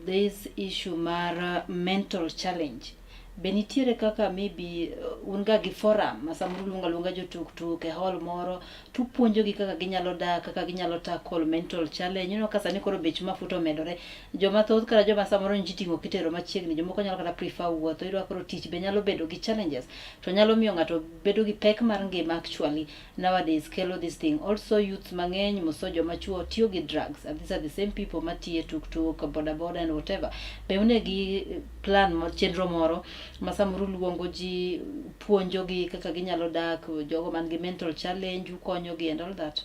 This issue mar mental challenge. Be nitiere kaka maybe un ga gi forum ma samoro uluongo aluonga jo tuktuk e hall moro tupuonjogi kaka ginyalo dak, kaka ginyalo tackle mental challenge. Ineno ka sani koro bech mafuta omedore. Joma thoth kata joma samoro nchi ting'o kitero machiegni, jomoko nyalo kata prefer wuotho. Iyudo ka koro tich be nyalo bedo gi challenges to nyalo miyo ng'ato bedo gi pek mar ngima actually nowadays kelo this thing. Also youths mang'eny moso joma chuo tiyo gi drugs and these are the same people matiye tuktuk, boda boda and whatever. Be une gi plan mo chenro moro ma samoro uluongo ji puonjogi kaka ginyalo dak, jogo man gi mental challenge ukonyogi and all that.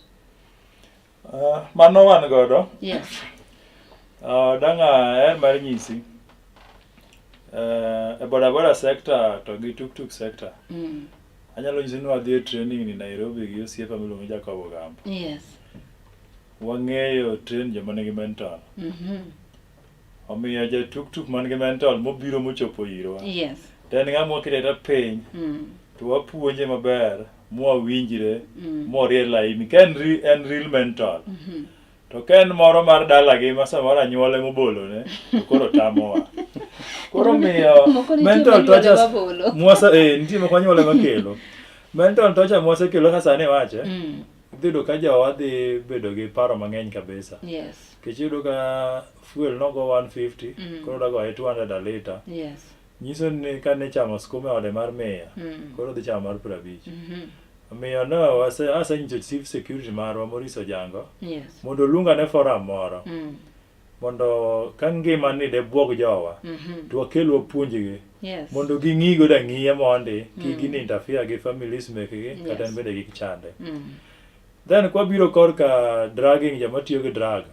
Mano wan godo. Yes. Dang' aher mar nyisi e boda boda sector to gi tuktuk sector anyalo nyisi ni wadhi e training ni Nairobi gi osiepa miluongo ni Jacob Ogambo. Yes. Wang'eyo train joma nigi mental. Omiyo ja tuktuk man gi mental mobiro mochopo irwa. Yes. To en ng'ama wakete piny to wapuonje maber mwawinjre morie laini ka en, en real mental. To ka en moro mar dalagi ma samoro anyuole mobolone to koro tamowa. Koro miyo Moko nitie mental manyuole tortures mabolo. mwasa nitie moko anyuole makelo. Mental torture mwasekelo ka sani iwache idhi yudo ka jowa dhi bedo gi paro mang'eny kabisa. Yes. Nikech iyudo ka fuel nogo 150 koro oda goye 200 a liter. Yes. Nyiso ni kane chamo skuma e ode mar 100 koro odhi chamo mar 50. Omiyo no asenyiso chief security marwa Maurice Ojango Yes. mondo oluong ane forum moro mondo ka ngima ni de buog jowa to wakel wapuonjgi Yes. mondo ging'i godo ang'iya mondi kik gini interfere gi families mekgi kata en Yes. bende kik chande. Then kwabiro korka drugging joma tiyo gi drug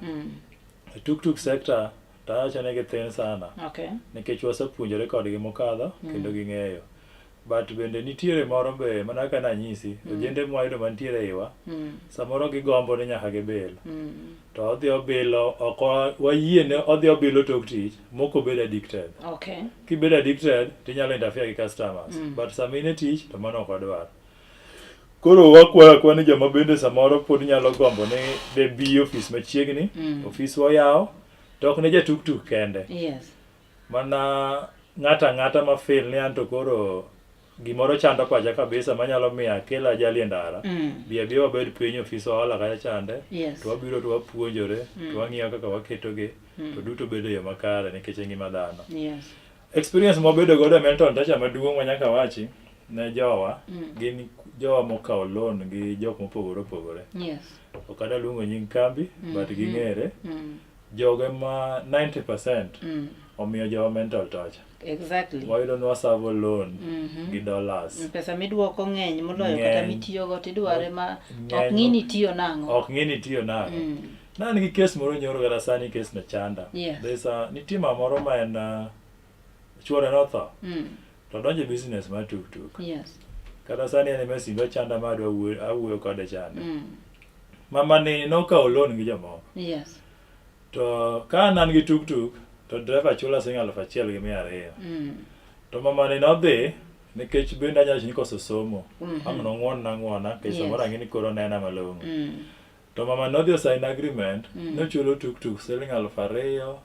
e tuktuk sector to awacho ni githin sana Okay. nikech wasepuonjore kodgi mokadho kendo ging'eyo. But bende nitiere moro be mana kaka nanyisi, ojende mwayudo mantiere e iwa, samoro gigombo ni nyaka gibil. To odhi obilo, ok wayiene odhi obilo tok tich, mok obed addicted. Kibedo addicted, tinyalo interfere gi customers. But sama in e tich, to mano ok wadwar. Koro wakwayo akwa ni joma bende samoro pod nyalo gombo ni de bi ofis machiegni, ofiswa oyaw, to ok ne ja tuktuk kende. Mana ng'ato ang'ata ma feel ni anto koro gimoro chando pacha kabisa manyalo miyo akel ajali e ndara, bi abiya wabed piny ofiswa hola kacha chande, to wabiro to wapuonjore, to wang'iyo kaka waketogi, to duto bedo e yo makare nikech e ngima dhano. Experience mwabedo godo e mental torture maduong' ma nyaka wachi ne jowa, gin jowa mokawo loan gi jok mopogore opogore. Ok adwa luongo nying kambi, but ging'ere. Jogo ema 90% omiyo jowa mental torture. Wayudo ni wasavo loan gi dollars. Pesa miduoko ng'eny moloyo kata Ng'eny. mitiyogo tidware ma ok Ng'eny. ng'i ni itiyo nang'o. Ok ng'i ni itiyo nang'o. Ne an gi case moro nyoro kata sani case no chanda. There's a, nitie mama moro ma en chuore notho. To odonjo e business mar tuktuk. Kata sani en ema simbe chanda ma adwa wuoyo awuoyo kode chande. Mama ni nokawo loan gi jomoko. To ka an an gi tuktuk to driver chula siling 1200. To mama ni nodhi nikech bende anyalo wacho ni koso somo. Ang' nong'won na ang'wona nikech samoro ang'e ni koro onena malong'o. To mama nodhi o sign agreement, nochulo tuktuk siling 2240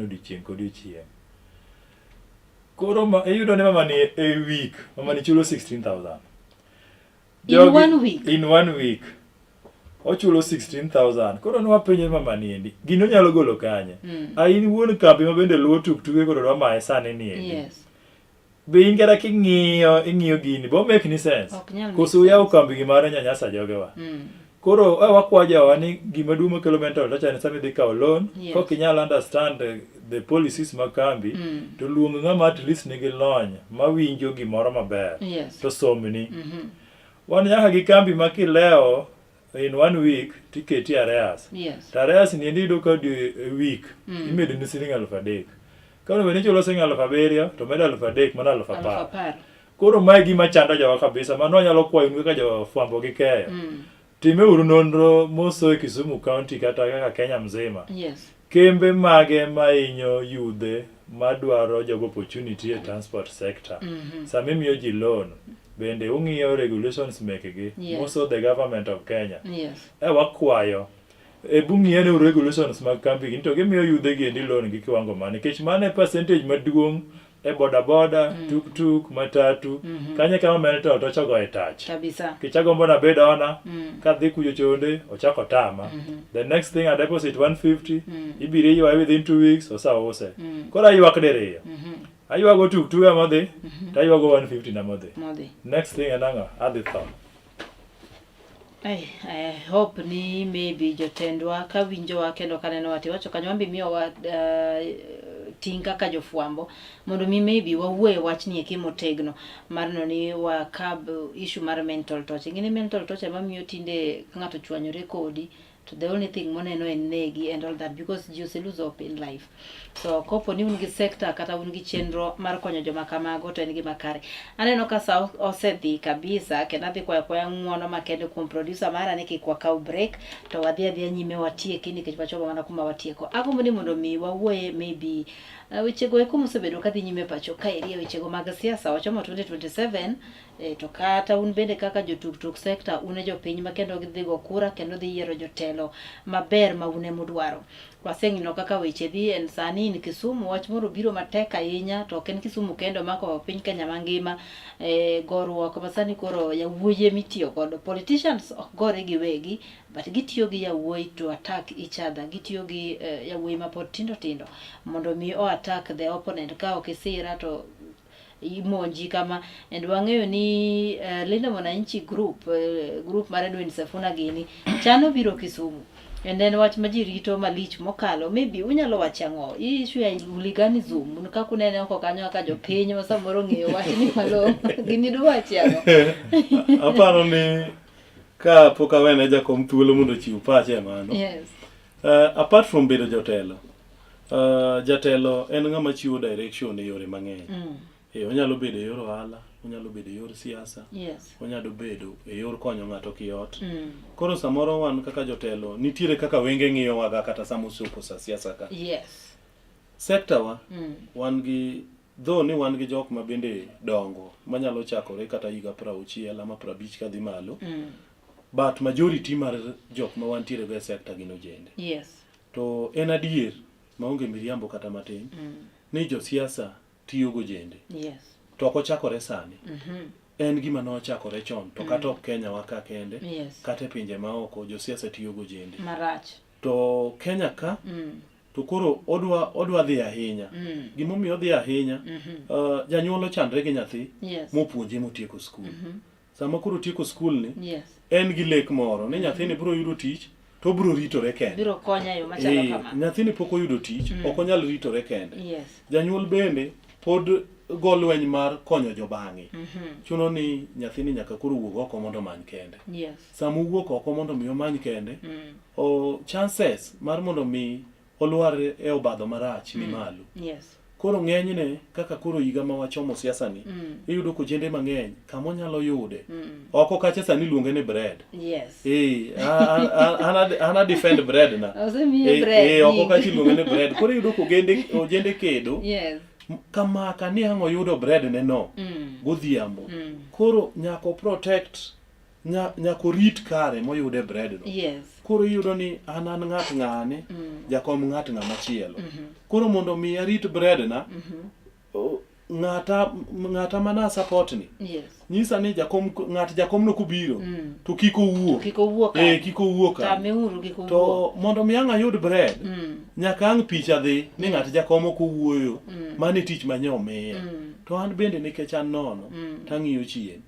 odiochieng' kodiochieng'. Koro ma, iyudo ni mama ni e week, mama ni chulo 16,000. In Jogi- one week? In one week. Ochulo 16,000. Koro nwapenje mama ni endi, gino onyalo golo kanye? A in wuon kambi ma bende luwo tuktuge koro dwa maye sani ni endi. Be in kata king'iyo, ing'iyo gini, bo make ni sense. Ok nyal make Koso uyawo sense. kambi gi mar nyanyasa jogewa. Koro wakwa jowa ni gima duong' makelo mental torture en sama idhi kawo loan, kok inyal understand the policies mag kambi, to luong ng'ama at least nigi lony mawinjo gimoro maber, to somni. Wan nyaka gi kambi ma kilewo in one week tiketi arrears. To arrears ni endi iyudo ka e week imedoni siling 3000. Ka onego bed ni ichulo siling 7000 to medo 3000 mano 10000. 10,000. Koro mae gima chando jowa kabisa, mano wanyalo kwayonu kaka jofwambo gi keyo. Timeuru nonro moso e Kisumu County kata kaka Kenya mzima. Kembe mage mainyo yudhe madwaro job opportunity e transport sector. Sama imiyo ji loan, bende ung'iyo regulations mekgi, moso the government of Kenya. E wakwayo, e bung'iyo regulations mag kambi gi to gimiyo yudhe gi endi loan gi kiwango mane, nikech mano e percentage maduong' e boda boda, tuk tuk, matatu, kanyo kama mental torture ogoye tach. Nikech agombo nabed owner, kadhi kucho chonde, ochako tama. The next thing I deposit 150, ibiro iywaye within 2 weeks, osause. Koro aywak diriyo. Aywago tuk tuga modhi, to aywago 150 na modhi. Modhi. Next thing en ang'o? Adhi tho. Ay, I hope ni maybe jotendwa ka winjowa kendo kanenowa tiwacho kanyo wambi miyowa ting' kaka jofwambo mondo mi maybe wawuo e wachni eki motegno mar neno ni wakab issue mar mental torture. Ing'e ni mental torture mamiyo tinde ka ng'ato chwanyore kodi to the only thing moneno en negi and all that because ji ose lose hope in life. So kopo ni un gi sector kata un gi chenro mar konyo joma kamago to en gima kare. Aneno ka sa osedhi kabisa kendo adhi kwayo akwaya ng'uono makende kuom producer mara ni kik wakaw break to wadhi adhiya nyime watieki nikech wachopo mana kuma watieko. Agombo ni mondo mi wawuoye maybe wechego eko mosebedo kadhi nyime pacho kaeri e wechego mag siasa wachomo 2027 to kata un bende kaka jotuk-tuk sector un e jopiny ma kendo gidhi go kura kendo dhi yiero jotelo maber ma un emudwaro. Waseng'ino kaka weche dhi en sani in Kisumu wach moro biro matek ahinya to ok en Kisumu kende omako piny Kenya mangima goruok ma sani koro yawuoyi emitiyo godo. Politicians ok gore giwegi but gitiyo gi yawuoyi to attack each other. Gitiyo gi yawuoyi mapod tindo tindo mondo mi o attack the opponent ka ok isira to imonji kama and wang'eyo ni Linda Mwananchi group group mar Edwin Sifuna gini chano biro Kisumu and en wach ma ji rito malich mokalo maybe unyalo wacho ang'o issue ya hooliganism un kaka unene oko kanyo kaka jopiny ma samoro ong'eyo wachni malong'o gini duwachi ang'o? Aparo ni ka pok awene jakom thuolo mondo ochiw pache e mano. Apart from bedo jotelo, jatelo en ng'ama chiwo direction e yore mang'eny. E, onyalo bedo e yor ohala, onyalo bedo e yor siasa, Yes. onyalo bedo e yor konyo ng'ato kiot. Koro samoro wan kaka jotelo nitiere kaka wenge ng'iyowaga kata sama ochopo sa siasa ka. Sekta wa wan gi though ni wan gi jok ma bende dongo manyalo chakore kata higa 60 ama 50 kadhi malo. But majority mar jok ma wantiere go e sekta gin ojende. To en adier maonge miriambo kata matin ni josiasa tiyo gojende. To ok ochakore sani. En gima nochakore chon to kata ok Kenya wa ka kende kata e pinje maoko josiasa tiyo gojende. Marach. To Kenya ka to koro odwa odwa dhi ahinya. Gimomiyo odhi ahinya, janyuol ochandre gi nyathi mopuonje motieko skul. Sama koro otieko skul ni, en gi lek moro ni nyathini biro yudo tich to obiro ritore kende. Biro konye e yo machalo kama. Nyathini pok oyudo tich, ok onyal ritore kende. Janyuol bende pod go lweny mar konyo jobang'e. Chuno ni nyathini nyaka koro wuog oko mondo omany kende. Sama owuok oko mondo mi omany kende, o chances mar mondo mi olwar e obadho marach ni malo. Koro ng'enyne kaka koro higa ma wachomo siasa ni, iyudo kojende mang'eny kama onyalo yude. Oko kacha sani iluonge ni bread. An a defend bread na. Osemiye bread. Oko kacha iluonge ni bread. Koro iyudo kogende ojende kedo. Kamaka ni ang' oyudo bread ne no godhiambo. Koro nyaka o protect nyaka orit kare moyude bread no. Koro iyudo ni an ng'at ng'ane, jakom ng'at ng'ama chielo. Koro mondo mi arit bread na, ng'ata mana support ni. Nyisa ni jakom ng'at jakom no kobiro to kik owuo. Kik owuo ka. Kik owuo ka. Tameuru kik owuo. To mondo mi ang' ayud bread, nyaka ang' picha dhi ni ng'at jakom ok owuoyo. Mano e tich manye omiya. To an bende nikech an nono, tang'iyo chien.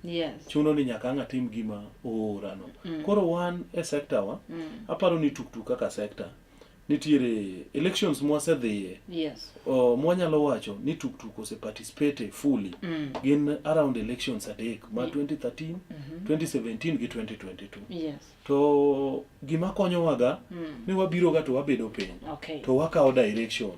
Chuno ni nyaka ang' atim gima oorano. Koro wan e sekta wa, aparo ni tuktuk kaka sekta, nitiere elections mwasedhiye. Mwanyalo wacho ni tuktuk ose participate fully. Gin around elections adek ma 2013, 2017 gi 2022. To gima konyowaga ni wabiroga to wabedo piny. To wakawo direction.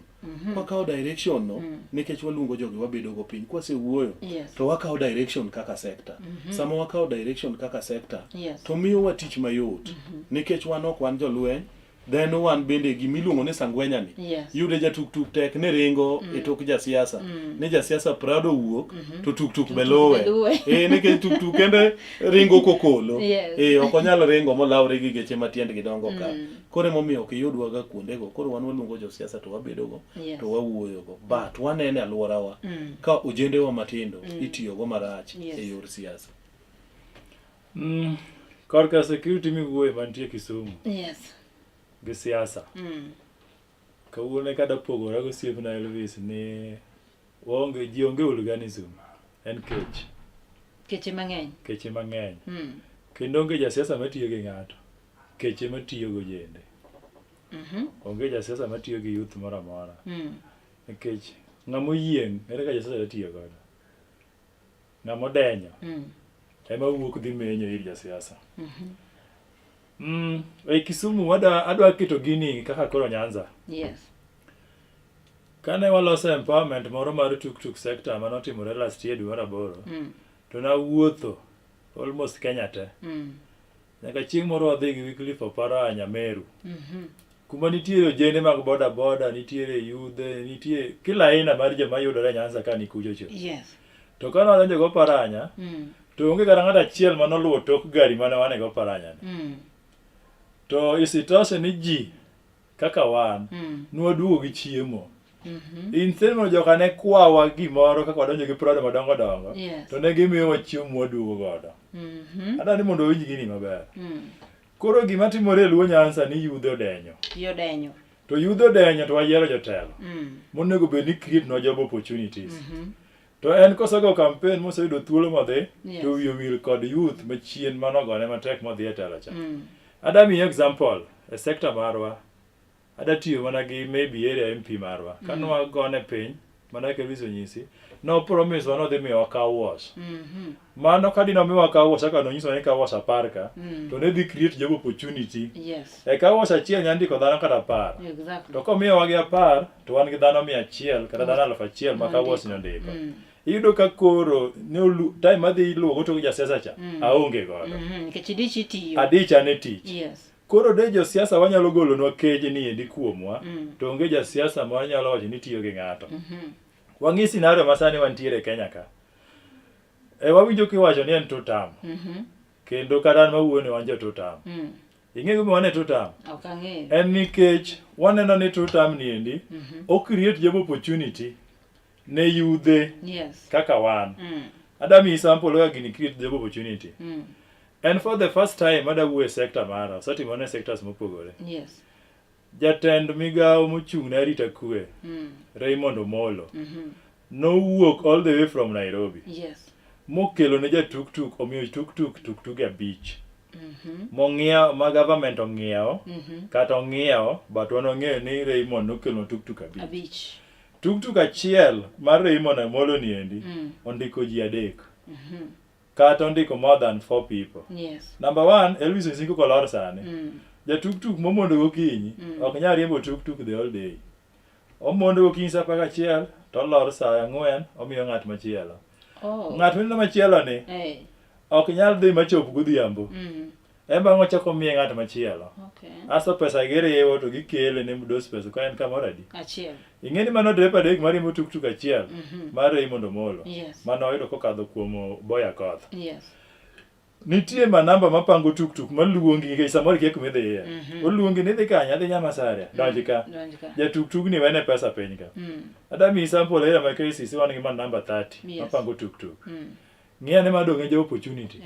Wakawo direction no nikech waluongo jogi wabedo go piny. Kwasewuoyo to wakawo direction kaka sector. Sama wakawo direction kaka sector to miyowa tich mayot nikech wan ok wan jolweny. Then wan bende gimiluongo ni sangwenya ni. Yude ja tuktuk tek ni ringo e tok jasiasa. Ni jasiasa Prado wuok to tuktuk be luwe. Nikech tuktuk kende ringo kokolo. Ok onyal ringo molawre gi geche matiendgi dongo ka. Koro emomiyo ok iyudwaga kuondego. Koro wan waluongo josiasa to wabedogo to wawuoyogo. But wanene alworawa ka ojendewa matindo itiyogo marach e yor siasa. Korka security miwuoye mantie Kisumu. Gi siasa. Kawuono eka dapogora gi osiepna Elvis ni waonge ji onge hooliganism. En kech. Keche mang'eny. Keche mang'eny. Kendo onge jasiasa matiyo gi ng'ato. Keche matiyo go jende. Onge jasiasa matiyo gi youth moro amora. Nikech ng'ama oyieng' ere kaka jasiasa tiyo godo. Ng'ama odenyo ema wuok dhi menyo ir jasiasa. E Kisumu adwa keto gini kaka koro Nyanza. Kane waloso empowerment moro mar tuktuk sector manotimore last year dwe mar aboro, to nawuotho almost Kenya te. Nyaka chieng' moro wadhi gi Wycliffe Oparanya Meru. Kuma nitiere ojende mag boda boda, nitiere yudhe, nitie kila aina mar joma yudore Nyanza ka ni kucho cho. To kane wadonjo go Oparanya, to onge kata ng'ato achiel manoluwo tok gari mane wan go Oparanya ni. To isitoshe ni ji kaka wan, nwaduogo gi chiemo. Instead mondo joka ne kwawa gimoro kaka wadonjo gi Prado madongo dongo, to ne gimiyowa chiemo mwaduogo godo. Adwa ni mondo owinj gini maber. Koro gima timore e Luo Nyanza ni yudhe odenyo. Odenyo. To yudhe odenyo to wayiero jotelo. Monego bed ni create no job opportunities. To en kosego campaign moseyudo thuolo modhi, to wiye owil kod youth machien manogone matek modhi e telo cha. Ada miyi example e sector marwa. Ada tiyo mana gi maybe area MP marwa. Kane wagone piny, Mana kaka Elvis onyisi, no promise wa nodhi miyowa car wash. Mano ka dine omiwa car wash kaka nonyisowa ni car wash apar ka, to ne dhi create job opportunity. E car wash achiel nya ndiko dhano kata apar. To komiyowa gi apar, to wan gi dhano 100 kata dhano 1000 ma car wash ni ondiko. Iyudo ka koro ne olu, time madhi iluwo tok jasiasa cha, aonge godo. Nikech idich itiyo. Adich an e tich. Koro de josiasa wanyalo golonwa kej ni endi kuomwa, to onge jasiasa ma wanyalo wacho ni tiyo gi ng'ato. Wang'i scenario ma sani wantiere e Kenya ka. E wawinjo kiwacho ni en two term. Kendo kata an mawuoyo ni wan jo two term. Ing'e gimomiyo wan e two term? Ok ang'eyo. En nikech waneno ni two term ni endi o create job opportunity ne yudhe kaka wan. Ada miyi sample kaka gini create job opportunity. En for the first time ada wuoyo e sector mara, osetimo ne sectors mopogore. Jatend migawo mochung' ne arita kwe, Raymond Omolo, nowuok all the way from Nairobi. Mokelo ne ja tuktuk, omiyo tuktuk tuktuge 5. Mong'iewo, ma government ong'iewo, kata ong'iewo, but wan wang'eyo ni Raymond nokelo tuktuk 5. 5. Tuktuk achiel mar Raymond Omolo ni endi, ondiko ji 3. Kata ondiko more than 4 people. Number 1, Elvis Osingo kolor sani. Ja tuktuk momondo gokinyi, ok nyal riembo tuktuk the whole day. Omondo gokinyi saa 11, to olor saa 4, omiyo ng'at machielo. Ng'at mineno machielo ni, ok nyal dhi machop godhiambo. En bang'e ochako omiye ng'at machielo. Asto pesa giriwo to gikele ne dos pesa ka en kamoro adi? Achiel. Ing'e ni mano derep 3 mariembo tuktuk achiel mar Raymond Omolo. Mano oyudo kokadho kuom Boya Koth. Nitie manamba mapango tuktuk maluongi nikech samoro ikia kuma idhiye. Oluongi ni idhi kanye? Adhi Nyamasaria. Donj ka. Donj ka. Ja tuktuk ni wene pesa piny ka. Ada miyi sample area ma KCC wan gi manamba 30 mapango tuktuk. Ng'i ane ma dong' e job opportunity.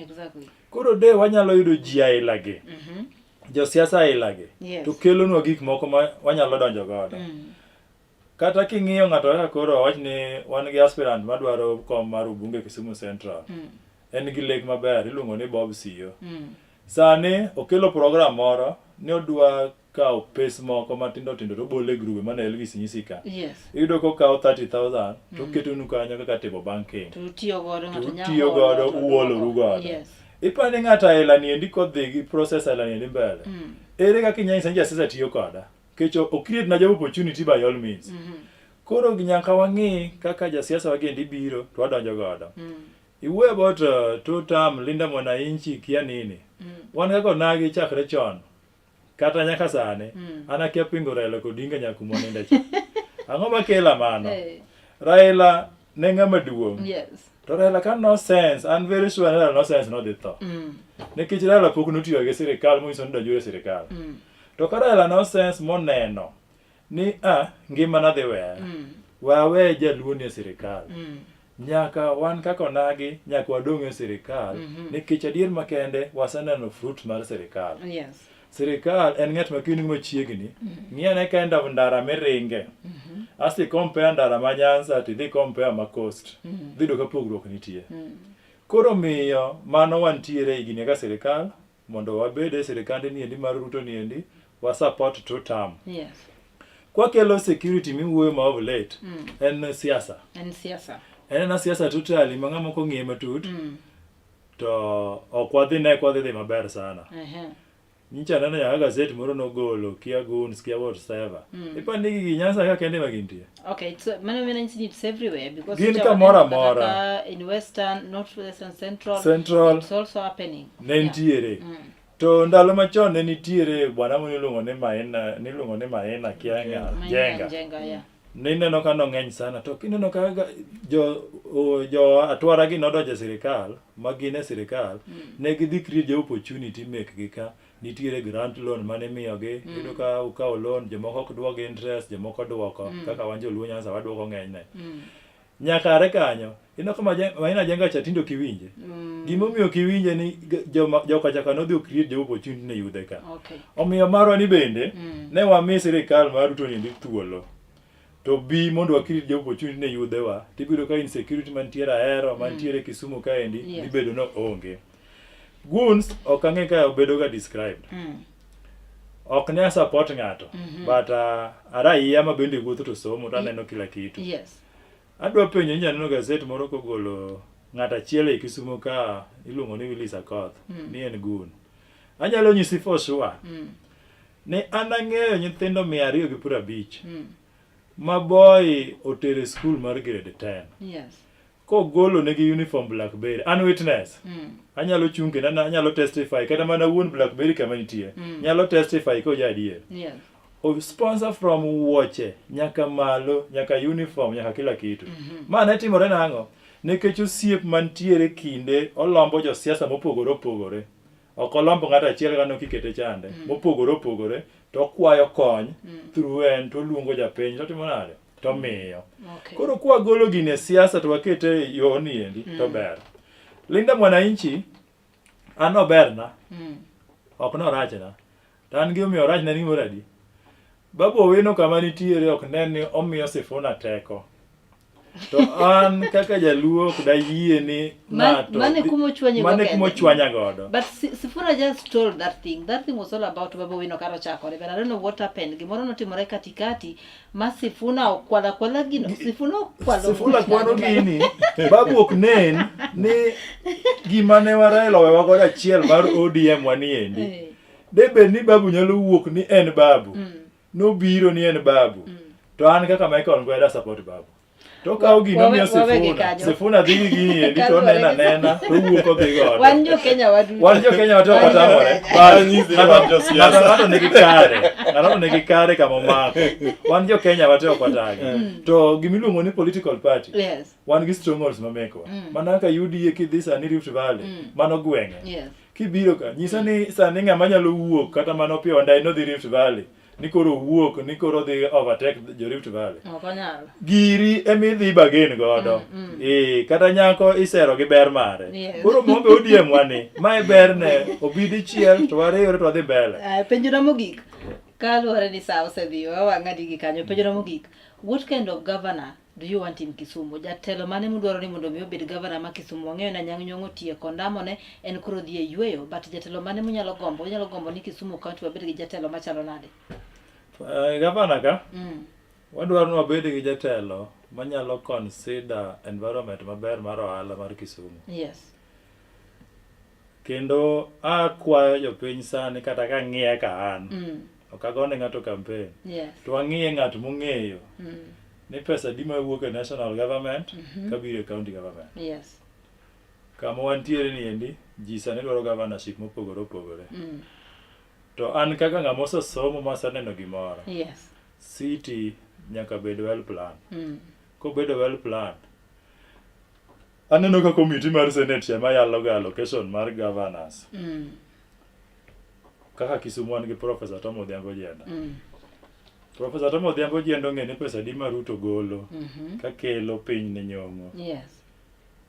Koro de wanyalo yudo ji aila gi. Josiasa aila gi. To kelonwa gik moko ma wanyalo donjo godo. Kata king'iyo ng'ato kaka koro wawach ni wan gi aspirant madwaro kom mar ubunge Kisumu Central. En gi lek maber iluongo ni Bob Siyo. Sani okelo program moro ni odwa kawo pes moko matindo tindo to obolo e grube mane Elvis nyisi ka. Iyudo kokawo 30,000 to oketonu kanyo kaka table banking. To utiyo godo, ng'ato nyalo Utiyo godo, uoloru godo. Ipani ng'ato aila ni endi kodhi gi process aila ni endi mbele. Ere kaka inyalo nyisa ni jasiasa tiyo koda? Nikech o create na job opportunity by all means. Koro nyaka wang'i kaka jasiasa wagendi biro to wadonjo godo. Iwuoyo about two term, Linda Mwananchi kia nini. Wan kaka onagi chakre chon kata nyaka sani an akia pingo Raila Odinga nyaka kuma oninde cha. Ang'o makela mano? Raila ne ng'ama duong'. To Raila ka no sense, an very sure ni Raila no sense nodhi tho. Nikech Raila pok notiyo gi sirikal monyiso ni donjore e sirikal. To ka Raila no sense moneno ni a ngimana dhi weya. We awe jaluo ni e sirikal. Nyaka wan kaka onagi nyaka wadong' e sirikal nikech adier makende waseneno fruit mar sirikal. Sirikal en ng'at ma kin machiegni, ng'i ane kind of ndara miringe. Asto i compare ndara ma Nyanza to idhi compare ma Coast. Dhi yudo ka pogruok nitie. Koro miyo mano wantiere higni ka sirikal mondo wabed e sirikande ni endi mar Ruto ni endi wa support two term. Kwakelo security miwuoyo ma of late en siasa. En siasa. En ena siasa totally ma ng'ama ok ong'iye matut to ok wadhi ne kwa dhi maber sana. Nyicha aneno nyaka gazet moro nogolo kia goons kia whatever. Ipani ni gigi Nyanza ka kende ma gintie. Okay, so mano mano nyisi ni it's everywhere because Gin nyicha kamoro waneno kata amora. ka in western, north western, central, Central. it's also happening. Ne nitiere. To ndalo machon ne nitiere bwana moro niluongo ni Maina, niluongo ni Maina kia ng'a, Maina Jenga. Njenga, yeah. Nineno ka nong'eny sana to kineno ka jo atwara gi nodonjo e sirikal ma gin e sirikal ne gidhi create job opportunity mekgi ka nitiere grant loan mane imiyogi iyudo ka ukawo loan jomoko ok duok interest jomoko duoko kaka wan joluo Nyanza waduoko ng'enyne nyaka are kanyo ineno ka Maina Jenga cha tinde ok iwinje gimomiyo ok iwinje ni joka cha nodhi o create job opportunity ne yudhe ka omiyo marwa ni bende ne wami sirikal mar Ruto ni thuolo to bi mondo wa create job opportunity ne yudhewa tibiro ka insecurity mantiere Ahero mantiere Kisumu kaendi dhi bedo no onge goons ok ang'e ka obedo ga described ok ne support ng'ato but a raia ma bende wuotho to somo to aneno kila kitu. Adwa penjo ni janeno gazet moro kogolo ng'at achiel ei Kisumo ka iluongo ni Willis Akoth ni en gun. Anyalo nyisi for sure ni an ang'eyo nyithindo 250 ma boy otero e skul mar grade 10 Yes. kogolo negi uniform Blackberry. An witness. Anyalo chung' kendo anyalo testify kata mana wuon Blackberry kama nitie. Nyalo testify koja adier. Yes. O sponsor from wuoche nyaka malo nyaka uniform nyaka kila kitu. Ma ne timore nang'o? Nikech osiep mantiere kinde olombo josiasa mopogore opogore. Ok olombo ng'ato achiel kano kikete chande. Mopogore opogore to okwayo kony through en to oluongo japiny to timo nade? To miyo. Okay. Koro kwagolo gini e siasa to wakete e yorni endi to ber. Linda Mwananchi an oberna. Ok norachna. To an gimomiyo orachna en gimoro adi? Babu Owino kama nitiere ok nen ni omiyo Sifuna teko. To an kaka jaluo ok dayie ni ng'ato mane kuma ochwanyi go mane kende. kuma ochwanya godo. But Sifuna just told that thing. That thing was all about Babu Owino kar ochakore. But I don't know what happened. Gimoro notimore katikati ma Sifuna okwalo akwala gino. Sifuna okwalo. Sifuna kwano gini, Babu ok nen ni gima ne Raila owewa godo achiel mar ODM waniendi. Eh. De bed ni Babu nyalo wuok ni en Babu. Nobiro ni en Babu. To an kaka Michael Ngweda support Babu. To kawo gino omiyo Wawegi Sifuna. kanyo. Sifuna dhi gi gini endi to Kaluwore oneno gi- anena to owuok odhi godo. Wan jo Kenya waduto. Wan jo Kenya wate ok Wan jo watamore. Kenya. Bas, Anyisi ni wan josiasa. Ng'ato nigi kare. Ng'ato nigi kare kama omako. Wan jo Kenya wate ok watagi. To gimiluongo ni political party. Yes. Wan gi strongholds ma mekwa. Mana kaka UDA kidhi sani Rift Valley, mano gweng'e. Yes. Kibiro ka, nyisa ni sani ng'ama nyalo wuok kata mana Opiyo Wandayi nodhi Rift Valley, ni koro owuok, ni koro odhi overtake jo Rift Valley. Ok onyal. Giri emidhi bargain godo. Eh, kata nyako isero gi ber mare. Yes. Koro mombe ODM wani, mae berne, obi dichiel to wariwre to wadhi mbele. Penjona mogik. Kaluwore ni sa osedhi, wawang'adi gi kanyo. Penjona mogik. What kind of governor do you want in Kisumu? Jatelo mane mudwaro ni mondo mi obed governor ma Kisumu? Wang'eyo ni Anyang' Nyong'o otieko ndamone, en koro dhi e yueyo, but jatelo mane munyalo gombo? Unyalo gombo ni Kisumu County wabed gi jatelo machalo nade? Gavana ka, wadwaro ni wabed gi jatelo manyalo consider environment maber mar ohala mar Kisumu. Yes. Kendo akwayo jopiny sani kata ka ng'iye ka an, ok agone ng'ato campaign. Yes. To wang'iye ng'at mong'eyo ni pesa adi mawuok e national government kabiro e county government. Yes. Kama wantiere ni endi, ji sani dwaro governorship mopogore opogore. To an kaka ng'ama osesomo maseneno gimoro, Yes. city nyaka bed well planned. Kobedo well planned, aneno ka committee mar senate ema yalo ga allocation mar governors. Kaka Kisumu wan gi Professor Tom Odhiambo Ojienda. Professor Tom Odhiambo Ojienda ong'e ni pesa adi ma Ruto golo kakelo piny ne nyong'o. Yes.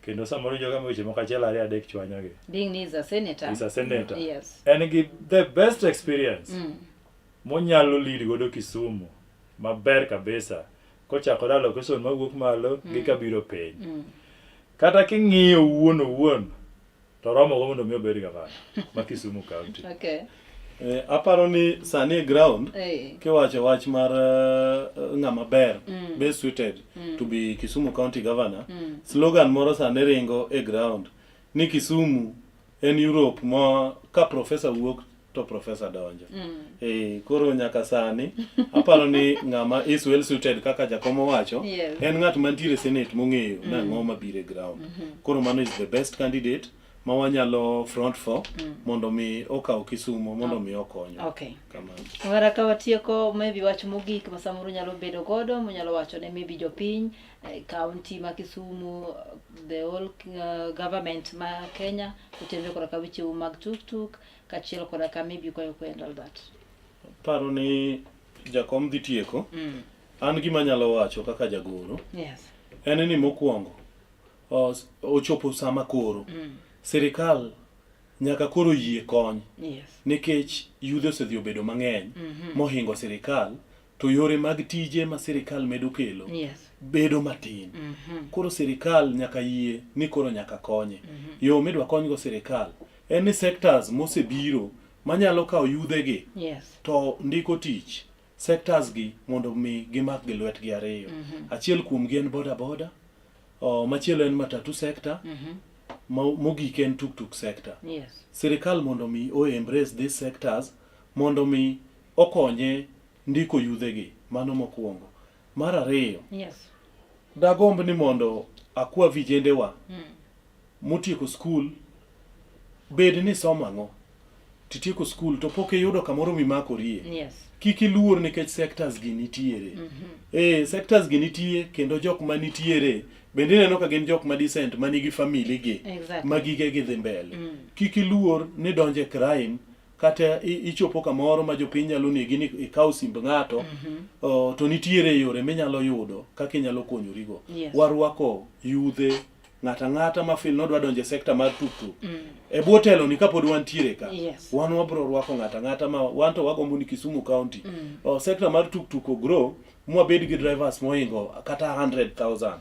Kendo samoro iwinjo ka weche moko achiel ariyo adek chwanyogi. Being ni is a senator. He's a senator. Yes. En gi the best experience monyalo lead godo Kisumu maber kabisa kochakore allocation mawuok malo gi kabiro piny. Kata king'iyo owuon owuon to romo go mondo mi obed gavana ma Kisumu County. Okay. Aparo ni sani e ground Hey. kiwacho wach mar ng'ama ber best suited to be Kisumu County Governor, slogan moro sani ringo e ground ni Kisumu en Europe ma ka professor wuok to professor donjo. Koro nyaka sani aparo ni ng'ama is well suited kaka jakom owacho Yes. en ng'at mantiere senate mong'eyo mm. nang'o mabiro e ground. Koro mano is the best candidate ma wanyalo front for mondo mi okaw Kisumu mondo mi okonywa. Okay. Kamano. Wara ka watieko maybe wach mogik ma samoro nyalo bedo godo munyalo wacho ne maybe jopiny county ma Kisumu, the whole government ma Kenya otenre koda ka wecheu mag tuktuk kaachiel koda ka maybe kwayo kwe and all that. Paro ni jakom dhi tieko. An gima anyalo wacho kaka jagoro Yes. en ni mokwongo ochopo sama koro sirikal nyaka koro yie kony Yes. nikech yudhe osedhi obedo mang'eny mohingo sirikal to yore mag tije ma sirikal medo kelo Yes. bedo matin. Koro sirikal nyaka yie ni koro nyaka konye. Yo midwa konygo sirikal en ni sectors mosebiro manyalo kawo yudhegi Yes. to ndiko tich. Sectors gi mondo mi gimak gi lwetgi ariyo. Achiel kuomgi en boda boda, oh, machielo en matatu sector, mogik en tuktuk sector. Sirikal mondo mi o embrace these sectors mondo mi okonye ndiko yudhegi, mano mokwongo. Mar ariyo, dagomb ni mondo akwa vijendewa motieko skul bed ni somo ang'o titieko skul to pok iyudo kamoro mimakorie kik iluor nikech sectors gi nitiere. Eh, sectors gi nitie kendo jok ma nitiere bende ineno ka gin jok ma decent ma nigi family gi ma gige gi dhi mbele. Kik iluor ni donje crime kata ichopo kamoro ma jopiny nyalo negi ni ikaw simb ng'ato. To nitiere yore minyalo yudo kaka inyalo konyorigo. Warwako yudhe ng'ato ang'ata ma feel nodwa donjo e sector mar tuktuk e bwo telo ni kapod wantiere ka. Wan wabro rwako ng'ato ang'ata ma wan to wagombo ni Kisumu County o, sector mar tuktuk o grow mwabed gi drivers mohingo kata 100,000.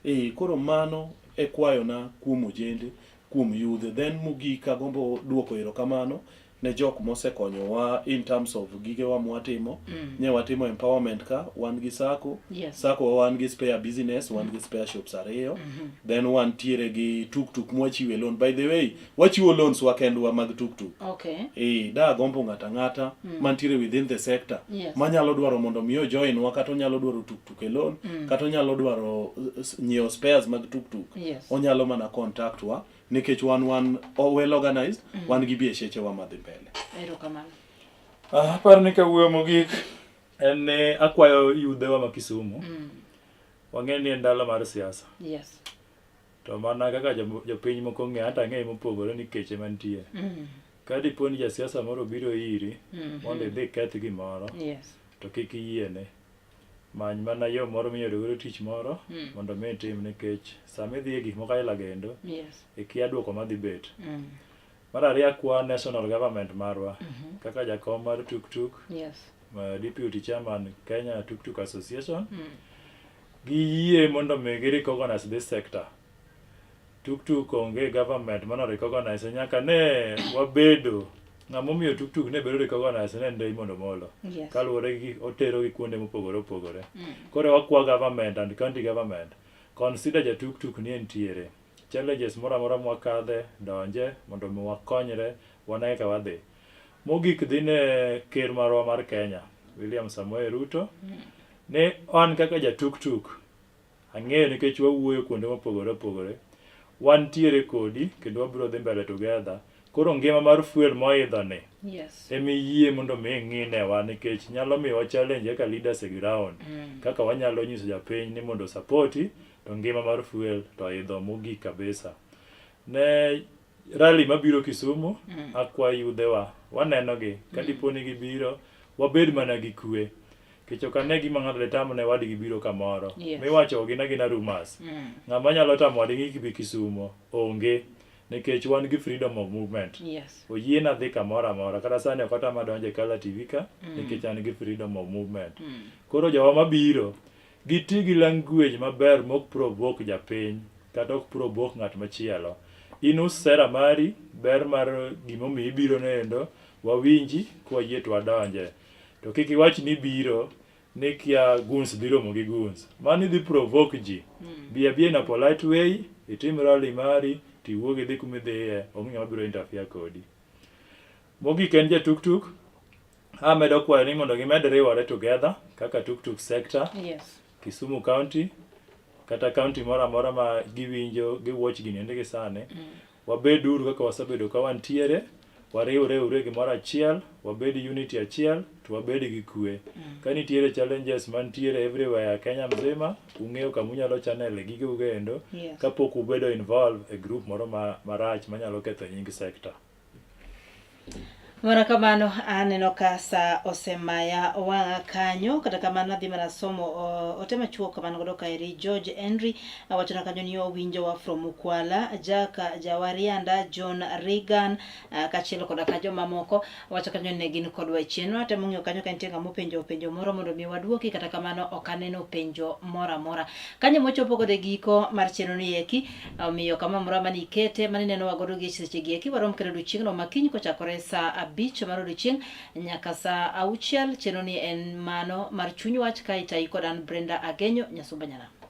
Eh, koro mano e kwayona kuom ojende, kuom yudhe. Then mogik agombo duoko erokamano ne jok mosekonyowa in terms of gigewa mwatimo. Nye watimo empowerment ka wan gi sacco. Sacco wan gi spare business, wan gi spare shops ariyo. Then wantiere gi tuktuk mwachiwe loan. By the way, wachiwo loans wa kendwa mag tuktuk. Eh, da agombo ng'ato ang'ata mantiere within the sector manyalo dwaro mondo mi ojoin wa kata onyalo dwaro tuktuk e loan kata onyalo dwaro nyiewo spares mag tuktuk. Onyalo mana contact wa nikech wan well organized, wan gi biashechewa madhi mbele. Erokamano. Ah, aparo ni kawuoyo mogik en ni akwayo yudhewa ma Kisumu. Wang'e ni en ndalo mar siasa. To mana kaka jopiny moko ong'eyo, anto ang'eyo mopogore ni keche mantie. Ka dipo ni jasiasa moro obiro iri mondo idhi iketh gimoro, to kik iyiene. Many mana yo moro miyudo godo tich moro mondo mi itim nikech sama idhi e gik moko aila gendo, ikia duoko madhi bet. Mar ariyo akwa national government marwa kaka jakom mar tuktuk, deputy chairman Kenya Tuktuk Association, giyie mondo mi gi recognize this sector. Tuktuk onge government mano recognize nyaka ne wabedo ng'ama omiyo tuktuk ne bedo recognize ne en Raymond Omolo. Kaluwore gi otero gi kuonde mopogore opogore. Koro wakwa government and county government consider ja tuktuk ni entiere. Challenges moro amora mwakadhe donje mondo mi wakonyre wane kaka wadhi. Mogik dhi ne ker marwa mar Kenya William Samoei Ruto ne an kaka ja tuktuk ang'eyo nikech wawuoyo kuonde mopogore opogore wantiere kodi kendo wabiro dhi mbele together. Koro ngima mar fuel moidho ni emiyie mondo mi ing'inewa nikech nyalo miyowa challenge kaka leaders e ground kaka wanyalo nyiso japiny ni mondo sapoti to ngima mar fuel to oidho mogik kabisa. Ne rally mabiro Kisumu akwa yudhewa waneno gi ka dipo ni gibiro wabed mana gi kwe nikech ok ane gima ng'ato detam ne wadgi biro kamoro miwacho gin agina rumors. Ng'ama nyalo tamo wadgi kik bi Kisumo onge nikech wan gi freedom of movement. Oyiena dhi kamoro amora kata sani ok otama donjo e Kala TV ka nikech an gi freedom of movement. Koro jowa mabiro giti gi language maber mok provoke japiny kata ok provoke ng'at machielo. In us sera mari ber mar gimomiyo ibiro noendo wawinji kwayie to wadonje. To kik iwach ni biro ni kia goons dhi romo gi goons. Mano idhi provoke ji. Bi abia in a polite way, itim rally mari, tiwuog idhi kuma idhiye, onge ng'ama biro interfere kodi. Mogik en ja tuktuk, amedo kwayo ni mondo gimed riwore together kaka tuktuk sector, Kisumu County, kata county moro amora ma giwinjo, giwatch gini endi gi sani. Wabeduru kaka wasebedo ka wantiere, wariwre uru e gimoro achiel, wabed unity achiel, to wabed gi kwe. Ka nitiere challenges mantiere everywhere Kenya mzima, ung'eyo kama unyalo channel e gigeu endo, kapok ubedo involved e group moro marach manyalo ketho nying sector. Mana kamano aneno ka sa osemaya wang'a kanyo, kata kamano adhi mana somo ote machuok kamano godo kaeri. George Henry awachona kanyo ni owinjowa from Ukwala, Jack Jawarianda, John Regan kaachiel koda ka jomamoko wacho kanyo ni ne gin kodwa e chenro. Atemo ng'iyo kanyo ka nitie ng'ama openjo penjo moro mondo mi waduoki, kata kamano ok aneno penjo moro amora. Kanyo mochopo godo e giko mar chenro ni eki, omiyo kama moro amora mane ikete mane inenowa godo gi seche gi eki, warom kendo odiochieng'no ma kiny kochakore saa 5. abich mar odiochieng' nyaka saa auchiel. Chenro ni en mano mar Chuny Wach ka itayi kod an Brenda Agenyo, Nyasumba Nyanam.